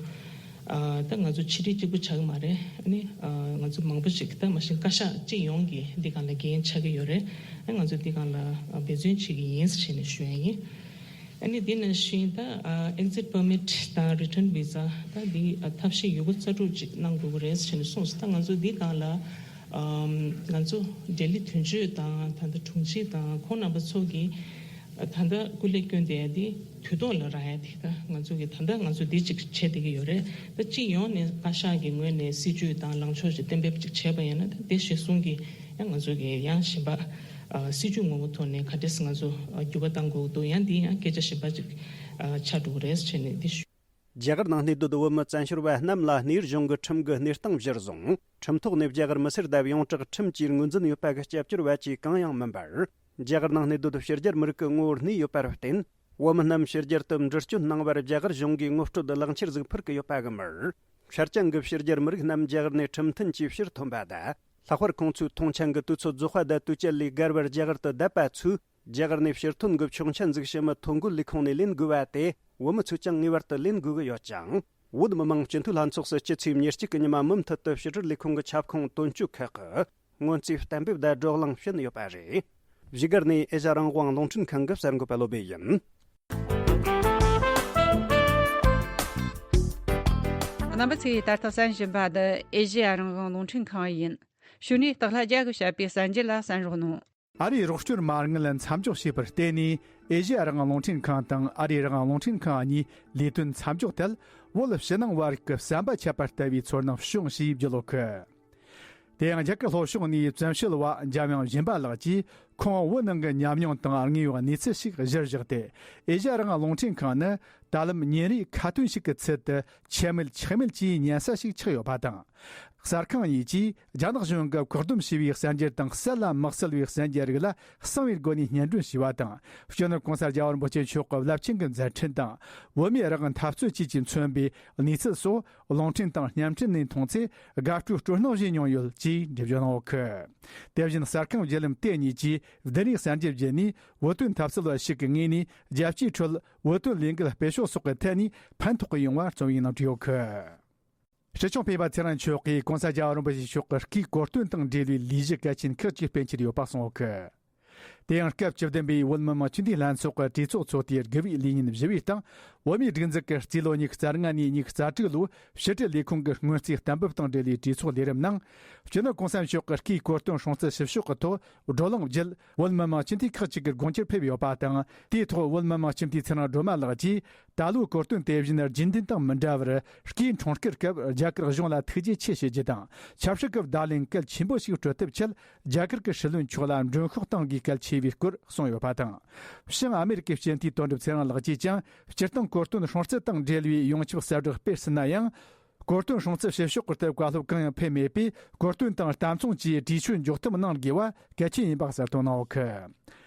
ཨ་ད་ང་ཚོ་ཕྱི་དྲིལ་གཅིག་པུ་ཆགས་ཀྱི་མ་རེད། ཨ་ནི་ཨ་ང་ཚོ་མང་པོ་ཞིག་ད་མ་གཞི་བཀའ་ཤག་སྤྱི་ཡོངས་ཀྱི་འདི་སྒང་ལ་འགན་ཆགས་ཀྱི་ཡོད་རེད། ཨ་ང་ཚོ་འདི་སྒང་ལ་ཨ་འབད་བརྩོན་བྱེད་ཀྱི་ཡིན་ཟེར་ནས་ཞུ་ཡ་ཡིན། ཨ་ནི་འདི་ནང་བཞིན་ད་ཨ་exit permit དང་return visa ད་འདི་ཨ་ཐབས་ཤེས་ཡོད་རྒུ་རྩལ་སྤྲུགས་ཅིག་གནང་དགོས་ཀྱི་རེད་ཟེར་ནས་གསུངས་སོང་། ད་ང་ཚོ་འདི་སྒང་ལ་ཨམ་ང་ཚོ་ལྡི་ལི་དོན་གཅོད་དང་ད་ལྟ་དྲུང་ཆེ་དང་ཁོང་རྣམ་པ་ཚོ་གིས་ད་ལྟ་སྐུ་ལས་བསྐྱོན་བསྡད་ཡ་དེ་དུས་ཐོག་ལ་རག་ཡ་དེ་ད་ང་ཚོ་གི་ད་ལྟ་ང་ཚོ་འདི་གཅིག་བྱེད་བསྡད་ཀྱི་ཡོད་རེད། ད་སྤྱི་ཡོངས་ནས་བཀའ་ཤག་གི་ངོས་ནས་སྲིད་ཇུས་དང་ལངས་ཕྱོགས་ཅིག་གཏན་འབེབས་ཅིག་བྱས་པ་ཡིན་ན། ད་དེ་གཞིར་བཟུང་གི་ཡང་ང་ཚོ་གི་ཡང་གཞན་པ་ཨ་སྲིད་ཇུས་ངོ་བོ་ཐོག་ནས་ག་འདྲས་ང་ཚོ་ཨ་འགྱུར་བ་གཏང་དགོས་འདུག་ཡང་འདི་ཡང་སྐད་ཆ་གཞན་པ་ཅིག་ཨ་ཆགས་འགྲོ་གི་རེད་ཟེར་ནས་འདི་ཞུ། རྒྱ་གར་ནང་གནས་སྡོད་བོད་མི་བཙན་བྱོལ་བ་རྣམས་ལ་གནས་ཡུལ་གཞུང་གི་ཁྲིམས་ཀྱི་གནས་སྟངས་གཞིར་བཟུང་། ཁྲིམས་ཐོག་ནས་རྒྱ་གར་མི་སེར་དང་ཡོངས་གྲགས་ཁྲིམས་ཀྱིས་ངོས་འཛིན་ཡོད་པ་གི་སྐྱབས་བཅོལ་བ་བཅས་གང་ཡང་མིན་པར། རྒྱ་གར་ནང་གནས་སྡོད་ཕྱི་རྒྱལ་མི་རིགས་ཀྱི་ངོ་བོར་གནས་ཡོད་པར་བརྟེན། བོད་མི་རྣམས་ཕྱི་རྒྱལ་དུ་འགྲུལ་སྐྱོད་གནང་བར་རྒྱ་གར་གཞུང་གིས་ངོ་སྤྲོད་ལག་འཁྱེར་ཟིག་ཕུལ་གྱི་ཡོད་པ་གི་མིར། ཆ་རྐྱེན་གྱི་ཕྱི་རྒྱལ་མི་རིགས་རྣམས་རྒྱ་གར་ནས་ཁྲིམས་མཐུན་གྱིས་ཕྱིར་ཐོན་པ་དང་། ལྷག་པར་ཁོང་ཚོའི་ཐོངས་མཆན་གྱི་དུས་ཚོད་རྫོགས་པ་དང་དུས་བཅད་ལས་བརྒལ་བར་རྒྱ་གར་དུ་བསྡད་པ་ཚོས། རྒྱ་གར་ནས་ཕྱིར་ཐོན་གྱི་ཆོག་མཆན་ཟིག་ཕྱི་མི་ཐོ་འགོད་ལས་ཁུངས་ནས་ལེན་དགོས་པ་དེ། བོད་མི་ཚོས་ཀྱང་ངེས་པར་དུ་ལེན་དགོས་ཀྱི་ཡོད་ཅིང་། བོད་མི་མང་སྤྱི་འཐུས་ལྷན་ཚོགས་སུ་སྤྱི་ཚེས་ཉེར་གཅིག་གི་ཉི་མ་མུ་མཐུད་དུ་ཕྱི་དྲིལ་ལས་ཁུངས་ཀྱི་ཁྱབ་ཁོངས་དོན་གཅོད་ཁག་གི་སྔོན་རྩིས་གཏན་འབེབས་དང་བགྲོ་གླེང་བྱེད་ནི་ཡོད་པ་རེད། བཞུགས་སྒར་ནས་ཨེ་ཤ་ཡ་རང་དབང་རླུང་འཕྲིན་ཁང་གི་གསར་འགོད་པ་བློ་བྷེ་ཡིན། རྣམ་པ་ཚོས་ད་ལྟ་གསན་བཞིན་པ་འདི་ཨེ་ཤ་ཡ་རང་དབང་རླུང་འཕྲིན་ཁང་ཡིན། གཞུག་ནས་སྟག་ལྷ་རྒྱལ་གྱིས་བཤད་པའི་གསར་འགྱུར་ལ་གསན་རོགས་གནང་། ཨ་རིའི་རོགས་སྐྱོར་མ་དངུལ་མཚམས་འཇོག་བྱས་པར་བརྟེན་ནས། ཨེ་ཤ་ཡ་རང་དབང་རླུང་འཕྲིན་ཁང་དང་ཨ་རིའི་རང་དབང་རླུང་འཕྲིན་ཁང་གཉིས་ལས་དོན་མཚམས་འཇོག་ཐད། བོད་ཕྱི་ནང་བར་གྱི་བསམ་པ་ཁྱབ་པ་ལྟ་བུའི་ཚོར་སྣང་བྱུང་ཞེས་བརྗོད་ཡོད་གི། དེ་ཡང་རྒྱ་གར་ལྷོ་ཕྱོགས་ནས་བཙན་བྱོལ་བ་འཇམ་དབྱངས་སྦྱིན་པ་ལགས་ཀྱིས། ཁོང་བོད་ནང་གི་ཉམས་མྱོང་དང་དངོས་ཡོད་གནས་ཚུལ་ཞིག་གཞིར་བཞག་སྟེ། ཨེ་ཤ་ཡ་རང་དབང་རླུང་འཕྲིན་ཁང་ནི་ད་ལམ་ཉིན་རེའི་ཁ་ཏོན་ཞིག་གི་ཚུལ་དུ་ཆད་མེད་ཆག་མེད་ཀྱིས་ཉན་ས་ཞིག་ཆགས་ཡོད་པ་དང་། གསར་ཁང་གཉིས་ཀྱིས་རྒྱ་ནག་གཞུང་གིས་བཀག་སྡོམ་བྱས་པའི་གསར་འགྱུར་དང་གསལ་ལ་མི་གསལ་བའི་གསར་འགྱུར་རིགས་ལ་གསང་བའི་སྒོ་ནས་སྙན་སྒྲོན་ཞུས་པ་དང་། སྤྱི་ནོར་༸གོང་ས་༸རྒྱལ་བ་རིན་པོ་ཆེ་མཆོག་གི་རླབས་ཆེན་གྱི་མཛད་འཕྲིན་དང་བོད་མིའི་རང་དབང་འཐབ་རྩོད་བཅས་ཀྱིས་མཚོན་པའི་གནས་ཚུལ་སོགས། རླུང་འཕྲིན་དང་བརྙན་འཕྲིན་ནས་མཐོང་ཚེ་དགའ་སྤྲོའི་སྤྲོ་སྣང་ཞིག་མྱོང་ཡོད་ཅེས་འགྲེལ་བརྗོད་གནང་ཡོད་གི། དེ་བཞིན་གསར་ཁང་བརྒྱུད་ལམ་དེ་གཉིས་ཀྱིས་བདུན་རེའི་གསར་འགྱུར་བརྒྱུད་ནས་བོད་དོན་འཐབ་རྩོད་པ་ཞིག་གི་ངོས་ནས་རྒྱལ་སྤྱིའི་ཁྲོད་བོད་དོན་ལས་འགུལ་སྤེལ་ཕྱོགས་སོགས་ཀྱི་ཐད་ནས་ཕན་ཐོགས་ཀྱི་ཡོང་བ་རྩོམ་ཡིག་ནང་བྲིས་ཡོད་གི། སྲིད་སྐྱོང་སྤེན་པ་ཚེ་རིང་མཆོག་གིས་༸གོང་ས་༸རྒྱལ་བ་རིན་པོ་ཆེ་མཆོག་གི་སྐུའི་གོ་སྟོན་དང་འབྲེལ་བའི་ལས་གཞི་གལ་ཆེན་ཁག་ཅིག་སྤེལ་འཆར་ཡོད་པ་གསུངས་ཡོད་གི། དེ་ཡང་སྐབས་བཅུ་བདུན་པའི་བོད་མི་མང་སྤྱི་འཐུས་ལྷན་ཚོགས་ཀྱི་གྲོས་ཚོགས་ཚོགས་དུས་དགུ་པའི་ལས་ཉིན་བཞི་པའི་སྟེང་བོད་མིའི་སྒྲིག་འཛུགས་ཀྱི་རྩིས་ལོ་ཉི་ཤུ་རྩ་ལྔ་ནས་ཉི་ཤུ་རྩ་དྲུག་ལོའི་ཕྱི་དྲིལ་ལས་ཁུངས་ཀྱི་སྔོན་རྩིས་གཏན་འབེབས་དང་འབྲེལ་བའི་གྲོས་ཚོགས་ལས་རིམ་ནང་། སྤྱི་ནོར་༸གོང་ས་མཆོག་གི་སྐུའི་གོ་སྟོན་སྲུང་བརྩི་ཞུ་ཕྱོགས་ཀྱི་ཐོག་བགྲོ་གླེང་བརྒྱུད། བོད་མི་མང་སྤྱི་འཐུས་ཁག་ཅིག་གི་དགོངས་འཆར་ཕེབས་ཡོད་པ་དང་། དེའི་ཐོག་བོད་མི་མང་སྤྱི་འཐུས་ཚེ་རིང་སྒྲོལ་མ་ལགས་ཀྱིས། ད་ལོའི་གོ་སྟོན་དེ་བཞིན་རྒྱུན་ལྡན་དང་མི་འདྲ་བར། སྐུའི་འཁྲུངས་སྐར་སྐབས་རྒྱ་གར་གཞུང་ལ་ཐུགས་རྗེ་ཆེ་ཞུ་རྒྱུ་དང་། ཆབ་སྲིད་ཀྱི་བརྡ་ལན་གལ་ཆེན་པོ་ཞིག་སྤྲོད་ཐབས་ཆེད། རྒྱ་གར་གྱི་སྲིད་བློན་མཆོག་ལ་མགྲོན་ཤོག་གཏོང་དགོས་གལ་ཆེ་བའི་སྐོར་གསུངས་ཡོད་པ་དང་། བྱང་ཨ་མེ་རི་ཀའི་སྤྱི་འཐུས་དོན་གྲུབ་ཚེ་རིང་ལགས་ཀྱིས་ཀྱང་། སྤྱིར་བཏང་གོ་སྟོན་སྲུང་བརྩི་དང་འབྲེལ་བའི་ཡོངས་ཁྱབ་གསལ་བསྒྲགས་སྤེལ་ཟིན་ན་ཡང་། གོ་སྟོན་སྲུང་བརྩི་ཞུ་ཕྱོགས་ཀྱི་སྟེང་བཀའ་སློབ་གང་ཡང་ཕེབས་མེད་པས། གོ་སྟོན་དང་གཏམ་མཚུངས་ཀྱིས་གྲོས་ཆོད་འཇོག་ཐབས་གནང་དགོས་པ་གལ་ཆེན་ཡིན་པ་གསལ་སྟོན་གནང་ཡོད་གི།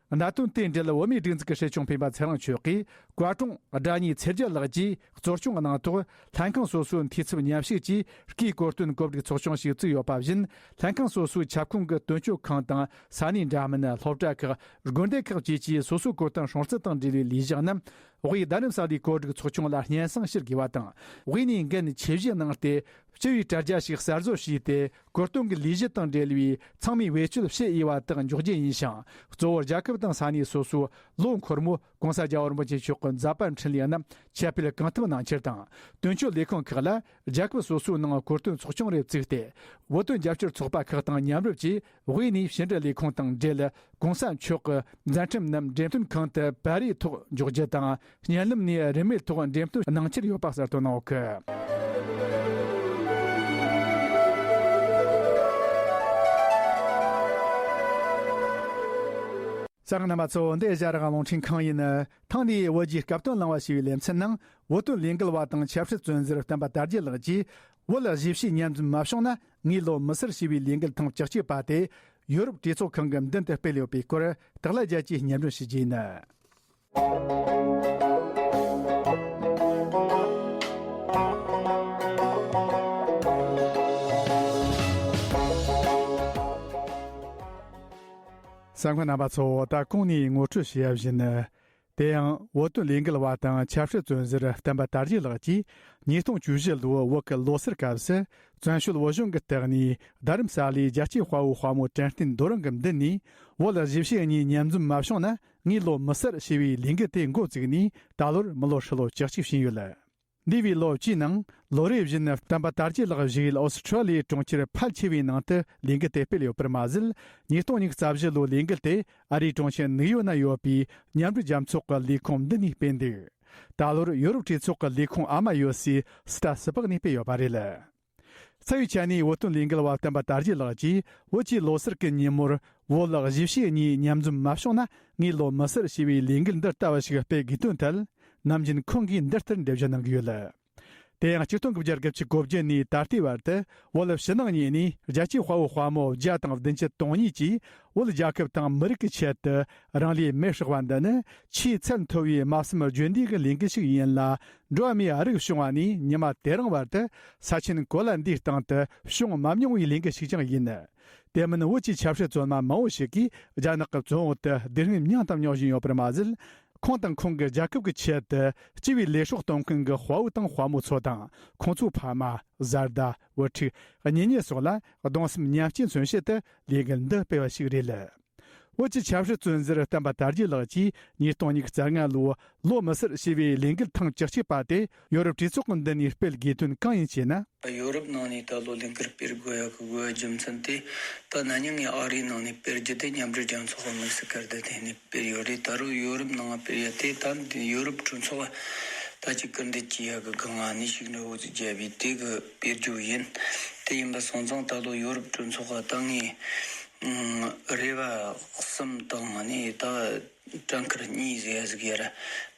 གནད་དོན་དེ་འབྲེལ་བོད་མིའི་སྒྲིག་འཛུགས་ཀྱི་སྲིད་སྐྱོང་སྤེན་པ་ཚེ་རིང་མཆོག་གིས། བཀའ་དྲུང་སྒྲ་ཉི་ཚེ་རྒྱལ་ལགས་ཀྱིས་གཙོ་སྐྱོང་གནང་ཐོག་ལྷན་ཁང་སོ་སོའི་འཐུས་ཚབ་མཉམ་ཞུགས་ཀྱིས། སྐུའི་གོ་སྟོན་གོ་སྒྲིག་ཚོགས་ཆུང་ཞིག་བཙུགས་ཡོད་པ་བཞིན། ལྷན་ཁང་སོ་སོའི་ཁྱབ་ཁོངས་ཀྱི་དོན་གཅོད་ཁང་དང་། ས་གནས་འདྲ་མིན། སློབ་གྲྭ་ཁག་དགོན་སྡེ་ཁག་བཅས་ཀྱིས་སོ་སོའི་གོ་སྟོན་སྲུང་བརྩི་དང་འབྲེལ་བའི་ལས་གཞི་རྣམས། དབུས་རྡ་རམ་ས་ལའི་གོ་སྒྲིག་ཚོགས་ཆུང་ལ་སྙན་སེང་ཞུ་དགོས་པ་དང་། དབུས་ནས་འགན་ཆེ་བཞེས་གནང་སྟེ། སྤྱི་པའི་དྲ་རྒྱ་ཞིག་གསར་བཟོ་བྱས་ཏེ། གོ་སྟོན་གྱི་ལས་གཞི་དང་འབྲེལ་བའི་ཚང་མས་བེད་སྤྱོད་བྱེད་འོས་པ་དག་འཇོག་རྒྱུ་ཡིན་ཞིང་། གཙོ་བོ་རྒྱལ་ཁབ་དང་ས་གནས་སོ་སོའི་ལོ་འཁོར་མོ་༸གོང་ས་༸རྒྱལ་བ་རིན་པོ་ཆེ་མཆོག་གི་མཛད་པ་འཕྲིན་ལས་རྣམས་ཁྱབ་སྤེལ་གང་ཐུབ་གནང་ཕྱིར་དང་། དོན་གཅོད་ལས་ཁུངས་ཁག་ལ་རྒྱལ་ཁབ་སོ་སོའི་ནང་གོ་སྟོན་ཚོགས་ཆུང་རེ་བཙུགས་ཏེ། བོད་དོན་རྒྱབ་སྐྱོར་ཚོགས་པ་ཁག་དང་མཉམ་རུབ་ཀྱིས། དབུས་ནས་ཕྱི་འབྲེལ་ལས་ཁུངས་དང་འབྲེལ། ༸གོང་ས་མཆོག་གི་མཛད་འཕྲིན་རྣམས་འགྲེམས་སྟོན་ཁང་དུ་པར་རིས་ཐོག་འཇོག་རྒྱུ་དང་། བརྙན་ལམ་ནས་རིན་མེད་ཐོག་འགྲེམས་སྟོན་གནང་འཆར་ཡོད་པ་གསལ་སྟོན་གནང་ཡོད་གི། གསན་མཁན་རྣམ་པ་ཚོ། འདི་ཨེ་ཤ་ཡ་རང་དབང་རླུང་འཕྲིན་ཁང་ཡིན། ཐེངས་འདིའི་བོད་ཀྱི་སྐབས་དོན་གླེང་བ་ཞེས་པའི་ལེ་ཚན་ནང་། བོད་དོན་ལས་འགུལ་བ་དང་ཆབ་སྲིད་བཙོན་ཟུར་བསྟན་པ་དར་རྒྱས་ལགས་ཀྱིས། བོད་གཞིས་བྱེས་མཉམ་འཛོམས་མ་བྱུང་ན་ངས་ལོ་མི་སར་ཞེས་པའི་ལས་འགུལ་ཐེངས་བཅུ་གཅིག་པ་དེ། ཡོ་རོབ་གྲོས་ཚོགས་ཁང་གི་མདུན་དུ་སྤེལ་ཡོད་པའི་སྐོར། སྟག་ལྷ་རྒྱལ་གྱིས་སྙན་སྒྲོན་ཞུ་རྒྱུ་ཡིན། གསན་མཁན་རྣམ་པ་ཚོ། ད་གོང་ནས་ངོ་སྤྲོད་བྱས་པ་བཞིན། དེ་ཡང་བོད་དོན་ལས་འགུལ་བ་དང་ཆབ་སྲིད་བཙོན་ཟུར་བསྟན་པ་དར་རྒྱས་ལགས་ཀྱིས། ཉིས་སྟོང་བཅུ་བཞི་ལོའི་བོད་ཀྱི་ལོ་སར་སྐབས་སུ། བཙན་བྱོལ་བོད་གཞུང་གི་སྟེང་ནས་རྡ་རམ་ས་ལའི་རྒྱལ་གཅེས་དཔའ་བོ་དཔའ་མོ་དྲན་རྟེན་རྡོ་རིང་གི་མདུན་ནས། བོད་གཞིས་བྱེས་གཉིས་མཉམ་འཛོམས་མ་བྱུང་ན་ངས་ལོ་མི་སར་ཞེས་པའི་ལས་འགུལ་དེ་འགོ་བཙུགས་ནས་ད་ལོར་མི་ལོ་ཧྲིལ་བོ་བཅུ་གཅིག་ཕྱིན་ཡོད། འདས་པའི་ལོ་བཅུའི་ནང་ལོ་རེ་བཞིན་བསྟན་པ་དར་རྒྱས་ལགས་བཞུགས་ཡུལ་ཨོ་སི་ཁྲུ་ལི་ཡའི་གྲོང་ཁྱེར་ཕལ་ཆེ་བའི་ནང་དུ་ལས་འགུལ་དེ་སྤེལ་ཡོད་པར་མ་ཟད། ཉིས་སྟོང་ཉི་ཤུ་རྩ་བཞི་ལོའི་ལས་འགུལ་དེ་ཨ་རིའི་གྲོང་ཁྱེར་ནིའུ་ཡོག་ན་ཡོད་པའི་མཉམ་འབྲེལ་རྒྱལ་ཚོགས་ཀྱི་ལས་ཁུངས་འདི་ནས་སྤེལ་འདུག་ད་ལོར་ཡོ་རོབ་གྲོས་ཚོགས་ཀྱི་ལས་ཁུངས་ཨ་མ་ཡོད་སའི་སི་ཏྲ་སི་པག་ནས་སྤེལ་ཡོད་པ་རེད། རྩ་བའི་ཆ་ནས་བོད་དོན་ལས་འགུལ་བ་བསྟན་པ་དར་རྒྱས་ལགས་ཀྱིས་བོད་ཀྱི་ལོ་སར་གྱི་ཉིན་མོར་བོད་གཞིས་བྱེས་གཉིས་མཉམ་འཛོམས་མ་བྱུང་ན་ངས་ལོ་མི་སར་ཞེས་པའི་ལས་འགུལ་འདི་ལྟ་བུ་ཞིག་སྤེལ་དགོས་དོན་ཐད། ནམ་རྒྱུན་ཁོང་གིས་འདི་ལྟར་འགྲེལ་བརྗོད་གནང་གི་ཡོད། དེ་ཡང་ཆིག་སྟོང་དགུ་བརྒྱ་གྱ་གོ་བརྒྱད་ནས་ད་ལྟའི་བར་དུ་བོད་ཕྱི་ནང་གཉིས་ནས་རྒྱལ་གཅེས་དཔའ་བོ་དཔའ་མོ་བརྒྱ་དང་བདུན་ཅུ་དོན་གཉིས་ཀྱིས་བོད་རྒྱལ་ཁབ་དང་མི་རིགས་ཀྱི་ཆེད་དུ་རང་ལུས་མེར་བསྲེགས་པ་འདི་ནི་ཆེས་ཚད་མཐོ་བའི་མ་བསམ་བརྗོད་འདས་ཀྱི་ལས་འགུལ་ཞིག་ཡིན་ལ། འགྲོ་བ་མིའི་རིགས་བྱུང་བ་ནས་ཉི་མ་དེ་རིང་བར་དུ་ས་ཆེན་གོ་ལ་འདིའི་སྟེང་དུ་བྱུང་མ་མྱོང་བའི་ལས་འགུལ་ཞིག་ཀྱང་ཡིན། དེ་མིན་བོད་ཀྱི་ཆབ་སྲིད་བཙོན་མ་མང་བོ་ཞིག་གིས་རྒྱ་ནག་གི་བཙོན་འོག་ཏུ་སྡུག་བསྔལ་མྱངས་དང་མྱོང་བཞིན་ཡོད་པར་མ་ཟད། ཁོང་དང་ཁོང་གི་རྒྱལ་ཁབ་ཀྱི་ཆེད་དུ་སྤྱི་པའི་ལས་སྲོག་གཏོང་མཁན་གྱི་དཔའ་བོ་དང་དཔའ་མོ་ཚོ་དང་ཁོང་ཚོའི་ཕ་མ། བཟའ་ཟླ། བུ་ཕྲུག་གཉེན་ཉེ་སོགས་ལ་གདུང་སེམས་མཉམ་སྐྱེད་མཚོན་ཆེད་དུ་ལས་འགུལ་འདི་སྤེལ་བ་ཞིག་རེད། བོད་ཀྱི་ཆབ་སྲིད་བཙོན་ཟུར་བསྟན་པ་དར་རྒྱས་ལགས་ཀྱིས་ཉིས་སྟོང་ཉི་ཤུ་རྩ་ལྔ་ལོའི་ལོ་མི་སེར་ཞེས་པའི་ལས་འགུལ་ཐེངས་བཅུ་གཅིག་པ་དེ་ཡོ་རོབ་གྲོས་ཚོགས་ཀྱི་མདུན་ནས་སྤེལ་དགོས་དོན་གང་ཡིན་ཞེ་ན། ཡོ་རོབ་ནང་ནས་ད་ལོ་ལས་འགུལ་སྤེལ་དགོས་ཡག་གི་དགོས་པ་རྒྱུ་མཚན་དེ། ད་ན་ནིང་ངས་ཨ་རིའི་ནང་ནས་སྤེལ་རྒྱུ་དེ་མཉམ་འབྲེལ་རྒྱལ་ཚོགས་ཀྱི་དམིགས་སུ་བཀར་ཏེ་དེ་ནས་སྤེལ་ཡོད་རེད། ད་རུང་ཡོ་རོབ་ནང་སྤེལ་ཡ་དེ་ད་ཡོ་རོབ་གྲོས་ཚོགས་ད་ཅིག་སྐུལ་འདེད་བྱེད་ཡག་གི་སྒང་ནས་ཤིག་འགྲོ་འོ་ཙི་བརྒྱབ་པའི་དེ་གི་སྤེལ་རྒྱུ་ཡིན། དེ་ཡིན་པ་སོང་ཙང་ད་ལོ་ཡོ་རོབ་གྲོས་ཚོགས་ད་ངས་རེ་བ་གསུམ་དང་ནས་ད་གྲངས་ཀར་གཉིས་ཟེར་ཡ་ཟིག་ཡར་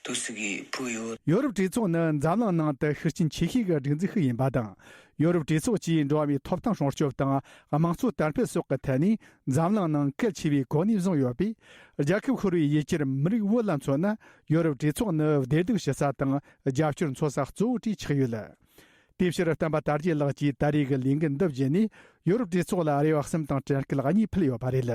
དུ་ཟིག་གི་ཕུལ་ཡོད། ཡོ་རོབ་གྲོས་ཚོགས་ནི་འཛམ་གླིང་ནང་དུ་ཤུགས་རྐྱེན་ཆེ་ཤོས་ཀྱི་སྒྲིག་འཛུགས་ཤིག་ཡིན་པ་དང་། ཡོ་རོབ་གྲོས་ཚོགས་ཀྱིས་འགྲོ་བ་མིའི་ཐོབ་ཐང་སྲུང་སྐྱོབ་དང་དམངས་གཙོ་དར་སྤེལ་སོགས་ཀྱི་ཐད་ནས་འཛམ་གླིང་ནང་གལ་ཆེ་བའི་གོ་གནས་བཟུང་ཡོད་པས། རྒྱལ་ཁབ་ཤོར་བའི་ཡུལ་གྱར་མི་རིགས་བོད་ལ་མཚོན་ན་ཡོ་རོབ་གྲོས་ཚོགས་ནི་བདེ་སྡུག་ཞུ་ས་དང་རྒྱབ་སྐྱོར་འཚོལ་ས་གཙོ་བོ་གྲས་ཆགས་ཡོད། དེའི་ཕྱིར་བསྟན་པ་དར་རྒྱས་ལགས་ཀྱིས་ད་རེས་ཀྱི་ལས་འགུལ་འདི་བརྒྱུད་ནས་ཡོ་རོབ་གྲོས་ཚོགས་ལ་རེ་བ་གསུམ་དང་དྲན་སྐུལ་གཉིས་ཕུལ་ཡོད་པ་རེད།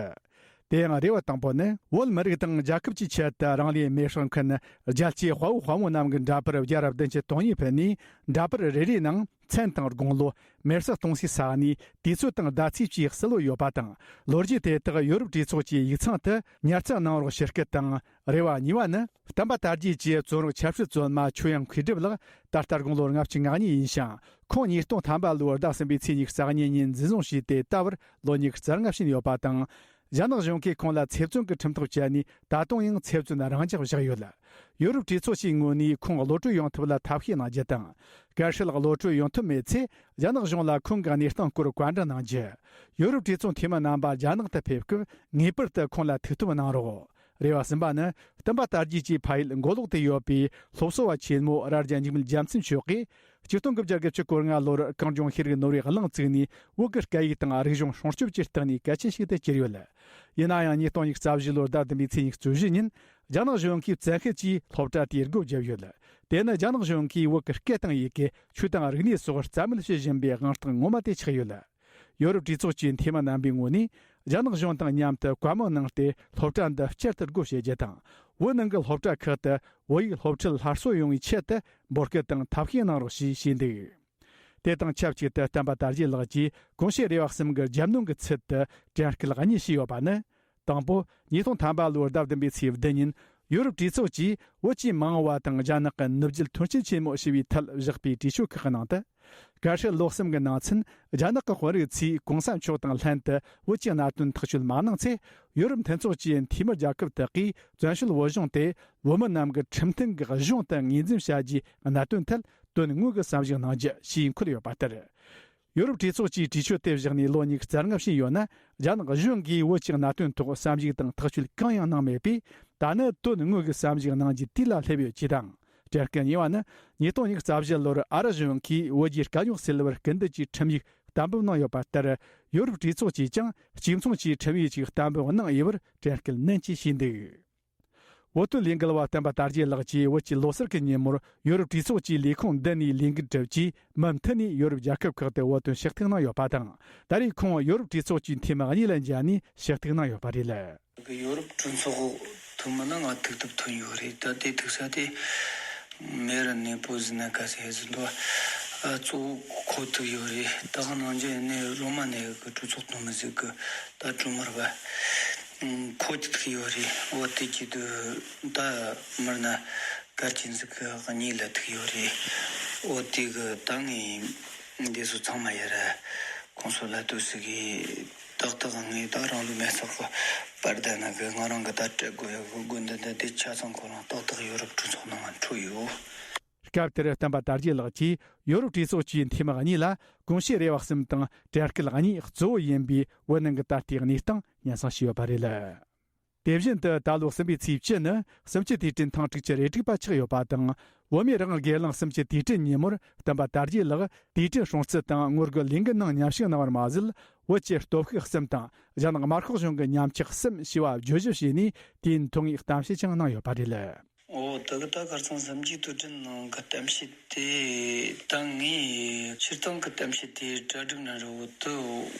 དེ་ཡང་རེ་བ་དང་པོ་ནི། བོད་མི་རིགས་དང་རྒྱལ་ཁབ་ཀྱི་ཆེད་དུ་རང་ལུས་མེར་སྲེག་མཁན་རྒྱལ་གཅེས་དཔའ་བོ་དཔའ་མོ་རྣམས་ཀྱི་འདྲ་པར་བརྒྱ་ར་བདུན་ཅུ་དོན་གཉིས་ཕུལ་ནས། འདྲ་པར་རེ་རེའི་ནང་མཚན་དང་དགུང་ལོ། མེར་སྲེག་གཏོང་སའི་ས་གནས། དུས་ཚོད་དང་ཟླ་ཚེས་བཅས་གསལ་བོ་ཡོད་པ་དང་། ལོ་རྒྱུས་དེ་དག་ཡོ་རོབ་གྲོས་ཚོགས་ཀྱི་ཡིག་ཚང་དུ་ཉར་ཚགས་གནང་རོགས་ཞུ་སྐུལ་དང་། རེ་བ་གཉིས་པ་ནི། བསྟན་པ་དར་རྒྱས་ཀྱི་བཙོན་རོགས་ཆབ་སྲིད་བཙོན་མ་ཆོས་དབྱངས་མཁས་གྲུབ་ལགས་ད་ལྟ་དགུང་ལོ་ལྔ་བཅུ་ང་གཉིས་ཡིན་ཞིང་། ཁོང་ཉིས་སྟོང་ཐམ་པ་ལོའི་ཟླ་གསུམ་པའི་ཚེས་ཉི་ཤུ་རྩ་གཉིས་ཉིན་འཛིན་བཟུང་བྱས་ཏེ་ད་བར་ལོ་ཉི་ཤུ་རྩ་ལྔ་ཕྱིན་ཡོད་པ་དང་། རྒྱ་ནག་གཞུང་གིས་ཁོང་ལ་ཚེ་བཙོན་གྱི་ཁྲིམས་ཐག་བཅད་ནས་ད་དུང་ཡང་ཚེ་བཙོན་རང་འཇགས་བཞག་ཡོད། ཡོ་རོབ་གྲོས་ཚོགས་ཀྱི་ངོས་ནས་ཁོང་གློད་གྲོལ་ཡོང་ཐབས་ལ་ཐབས་ཤེས་གནང་རྒྱུ་དང་། གལ་སྲིད་གློད་གྲོལ་ཡོང་ཐབས་མེད་ཚེ། རྒྱ་ནག་གཞུང་ལ་ཁོང་གི་གནས་སྟངས་སྐོར་བཀའ་འདྲི་གནང་རྒྱུ། ཡོ་རོབ་གྲོས་ཚོགས་འཐུས་མི་རྣམ་པ་རྒྱ་ནག་ཏུ་ཕེབས་སྐབས་ངེས་པར་དུ་ཁོང་ལ་ཐུག་ཐབས་གནང་རོགས། རེ་བ་གསུམ་པ་ནི། བསྟན་པ་དར་རྒྱས་ཀྱི་ཕ་ཡུལ་མགོ་ལོག་ཏུ་ཡོད་པའི་སློབ་གསོ་བ་ཆེན་མོ་རྭ་རྒྱ་འཇིགས་མེད་རྒྱལ་མཚན་མཆོག་གིས། ཆིག་སྟོང་དགུ་བརྒྱ་དགུ་བཅུ་གོ་ལྔ་ལོར་གངས་ལྗོངས་ཤེས་རིག་ནོར་བུའི་གླིང་བཙུགས་ནས། བོད་ཀྱི་སྐད་ཡིག་དང་རིག་གཞུང་སྲུང་སྐྱོབ་ཀྱི་སྟེང་ནས་གལ་ཆེན་ཞིག་ཏུ་གྱུར་ཡོད། ཡིན་ན་ཡང་། ཉིས་སྟོང་ཉི་ཤུ་རྩ་བཞི་ལོར་ཟླ་བདུན་པའི་ཚེས་ཉི་ཤུ་རྩ་བཞི་ཉིན། རྒྱ་ནག་གཞུང་གིས་བཙན་ཤེད་ཀྱིས་སློབ་གྲྭ་དེ་སྒོ་བརྒྱབ་ཡོད། དེ་ནི་རྒྱ་ནག་གཞུང་གིས་བོད་ཀྱི་སྐད་དང་ཡི་གེ། ཆོས་དང་རིག་གནས་སོགས་རྩ་མེད་བྱེད་བཞིན་པའི་དབང་རྟགས་ངོ་མ་དེ་ཆགས་ཡོད། ཡོ་རོབ་གྲོས་ཚོགས་ཀྱི་འཐུས་མི་རྣམ་པའི་ངོས་ནས། རྒྱ་ནག་གཞུང་དང་མཉམ་དུ་བཀའ་མོལ་གནང་སྟེ། སློབ་གྲྭ་འདི་བསྐྱར་དུ་སྒོ་ཕྱེ་རྒྱུ་དང་། བོད་ནང་གི་སློབ་གྲྭ་ཁག་ཏུ་བོད་ཡིག་སློབ་ཁྲིད་སླར་གསོ་ཡོང་བའི་ཆེད་དུ་འབོད་སྐུལ་དང་ཐབས་ཤེས་གནང་རོགས་ཞེས་ཞུས་འདུག་དེ་དང་ཆབས་ཅིག་ཏུ། བསྟན་པ་དར་རྒྱས་ལགས་ཀྱིས་གོང་ཞུས་རེ་བ་གསུམ་གྱི་རྒྱབ་གནོན་གྱི་ཚུལ་དུ་དྲན་སྐུལ་གཉིས་བྱས་ཡོད་པ་ནི། དང་པོ། ཉིས་སྟོང་ཐམ་པ་ལོའི་ཟླ་བདུན་པའི་ཚེས་བདུན་ཉིན། ཡོ་རོབ་གྲོས་ཚོགས་ཀྱིས་བོད་ཀྱི་མ་འོངས་པ་དང་རྒྱ་ནག་གི་ནུབ་རྒྱུད་མཐུན་རྐྱེན་ཆེན་མོ་ཞེས་པའི་ཐད་བཞག་པའི་གྲོས་ཆོད་ཁག་གི་ནང་དུ། གལ་སྲིད་ལོ་གསུམ་གྱི་ནང་ཚུན། རྒྱ་ནག་གི་དཔོན་རིགས་ཚོས་གོང་ས་མཆོག་དང་ལྷན་དུ་བོད་ཀྱི་གནད་དོན་ཐག་གཅོད་མ་གནང་ཚེ། ཡོ་རོབ་མཐུན་ཚོགས་ཀྱི་འཐུས་མི་རྒྱལ་ཁབ་དག་གིས་བཙན་བྱོལ་བོད་གཞུང་དེ་བོད་མི་རྣམས་ཀྱི་ཁྲིམས་མཐུན་གྱི་གཞུང་དུ་ངོས་འཛིན་བྱ་རྒྱུའི་གནད་དོན་ཐད་དོན་དངོས་ཀྱི་བསམ་གཞིག་གནང་རྒྱུ་ཞེས་འཁོད་ཡོད་པ་ལྟར། ཡོ་རོབ་གྲོས་ཚོགས་ཀྱིས་གྲོས་ཆོད་དེ་བཞག་ནས་ལོ་ཉི་ཤུ་རྩ་ལྔ་ཕྱིན་ཡོད་ན། རྒྱ་ནག་གཞུང་གིས་བོད་ཀྱི་གནད་དོན་ཐོག་བསམ་གཞིག་དང་ཐག་གཅོད་གང་ཡང་གནང་མེད་པས། ད་ནི་དོན་དངོས་ཀྱི་བསམ་གཞིག་གནང་རྒྱུའི་དུས་ལ་སླེབས་ཡོད་ཅེས་དང་། དྲན་སྐུལ་གཉིས་པ་ནི། ཉིས་སྟོང་ཉི་ཤུ་རྩ་བཞི་ལོར་ཨ་རི་གཞུང་གིས་བོད་རྒྱའི་དཀའ་རྙོག་སེལ་བར་སྐུལ་འདེད་ཀྱི་ཁྲིམས་ཡིག་གཏན་འབེབས་གནང་ཡོད་པ་ལྟར། ཡོ་རོབ་གྲོས་ཚོགས་ཀྱིས་ཀྱང་གཅིག་མཚུངས་ཀྱི་ཁྲིམས་ཡིག་ཅིག་གཏན་འབེབས་གནང་ཡོད་པར་དྲན་སྐུལ་ནན་གྱིས་བྱས་འདུག་བོད་དོན་ལས་འགུལ་བ་བསྟན་པ་དར་རྒྱས་ལགས་ཀྱིས་བོད་ཀྱི་ལོ་གསར་གྱི་ཉིན་མོར་ཡོ་རོབ་གྲོས་ཚོགས་ཀྱི་ལས་ཁུངས་འདི་ནས་ལས་འགུལ་གྲུབ་རྗེས། མུ་མཐུད་ནས་ཡོ་རོབ་རྒྱལ་ཁབ་ཁག་ཏུ་བོད་དོན་ཞུ་གཏུག་གནང་ཡོད་པ་དང་། ད་རེས་ཁོང་ཡོ་རོབ་གྲོས་ཚོགས་ཀྱི་འཐུས་མི་གཉིས་ལ་མཇལ་ནས་ཞུ་གཏུག་གནང་ཡོད་པ་རེད། ཡོ་རོབ་གྲོས་ཚོགས་ཐོན་མི་ན་ང་ཐུག་ཐུབ་ཐོན་ཡོད་རེད། ད་དེ་ཐུག་ས་དེ་མེ་ར་ནེ་པོ་ཟི་ན་ཀ་ཟེར་ཟིན་དུ་གཙོ་བོ་ཁོ་ཐུག་ཡོད་རེད། ད་ག་ནང་ཇ་ནས་རོ་མ་ནས་གི་གྲོས་ཚོགས་ཐོན་མི་ཟིག་གི་ད་གྲོས་མོལ་བ། ཁོ་ཅི་ཐུག་ཡོད་རེད། འོ་དེ་ཅི་དུ་ད་མར་ན་གར་ཅན་ཟིག་གི་གཉིས་ལ་ཐུག་ཡོད་རེད། འོ་དེ་གི་ད་ངས་འདི་ཚོ་ཚང་མ་ཡར་ཁོང་ཚོ་ལ་དུ་ཟིག་གི་ཏག་ཏག་ངས་ད་རང་ལུས་མེ་སྲེག་གི་པར་ད་ན་གི་ང་རང་གི་ད་སྤྲད་དགོས་ཡོད་གི་དགོས་འདི་འདི་དེ་ཆ་ཚང་ཁོ་རང་ཏག་ཏག་ཡོ་རོབ་གྲོས་ཚོགས་ནང་ང་འཕྲོད་ཡོད། སྐབས་དེར་བསྟན་པ་དར་རྒྱས་ལགས་ཀྱིས་ཡོ་རོབ་གྲོས་ཚོགས་ཀྱི་འཐུས་མི་གཉིས་ལ་དགོངས་བཞེས་རེ་བ་གསུམ་དང་དྲན་སྐུལ་གཉིས་གཙོ་བོ་ཡིན་པའི་བོད་ནང་གི་ད་ལྟའི་གནས་སྟངས་སྙན་སེང་ཞུས་ཡོད་པ་རེད། དེ་བཞིན་དུ་ད་ལོ་གསུམ་པའི་ཚེས་བཅུ་ནི་གསུམ་བཅུའི་དུས་དྲན་ཐེངས་དྲུག་ཅུ་རེ་དྲུག་པ་ཆགས་ཡོད་པ་དང་། བོད་མིའི་རང་དབང་སྒེར་ལངས་གསུམ་བཅུའི་དུས་དྲན་ཉིན་མོར་བསྟན་པ་དར་རྒྱས་ལགས་དུས་དྲན་སྲུང་བརྩི་དང་ངོ་རྒོལ་ལས་འགུལ་ནང་མཉམ་ཞུགས་གནང་བར་མ་ཟད། བོད་ཀྱི་སྟོབས་ཤུགས་གསུམ་དང་རྒྱ་ནག་དམར་ཤོག་གཞུང་གི་ཉམས་ཆག་གསུམ་ཞེས་པ་བརྗོད་གཞི་བྱས་ནས་དུས་ཡུན་ཐུང་ངུའི་གཏམ་བཤད་ཀྱང་གནང་ཡོད་པ་རེད། འོ་ད་གི་ད་ཁར་སང་གསུམ་བཅུའི་དུས་དྲན་ནང་གི་གཏམ་བཤད་དེ་ད་ངས་སྤྱིར་བཏང་གི་གཏམ་བཤད་དེ་གྲ་སྒྲིག་ན་རུ་དུ་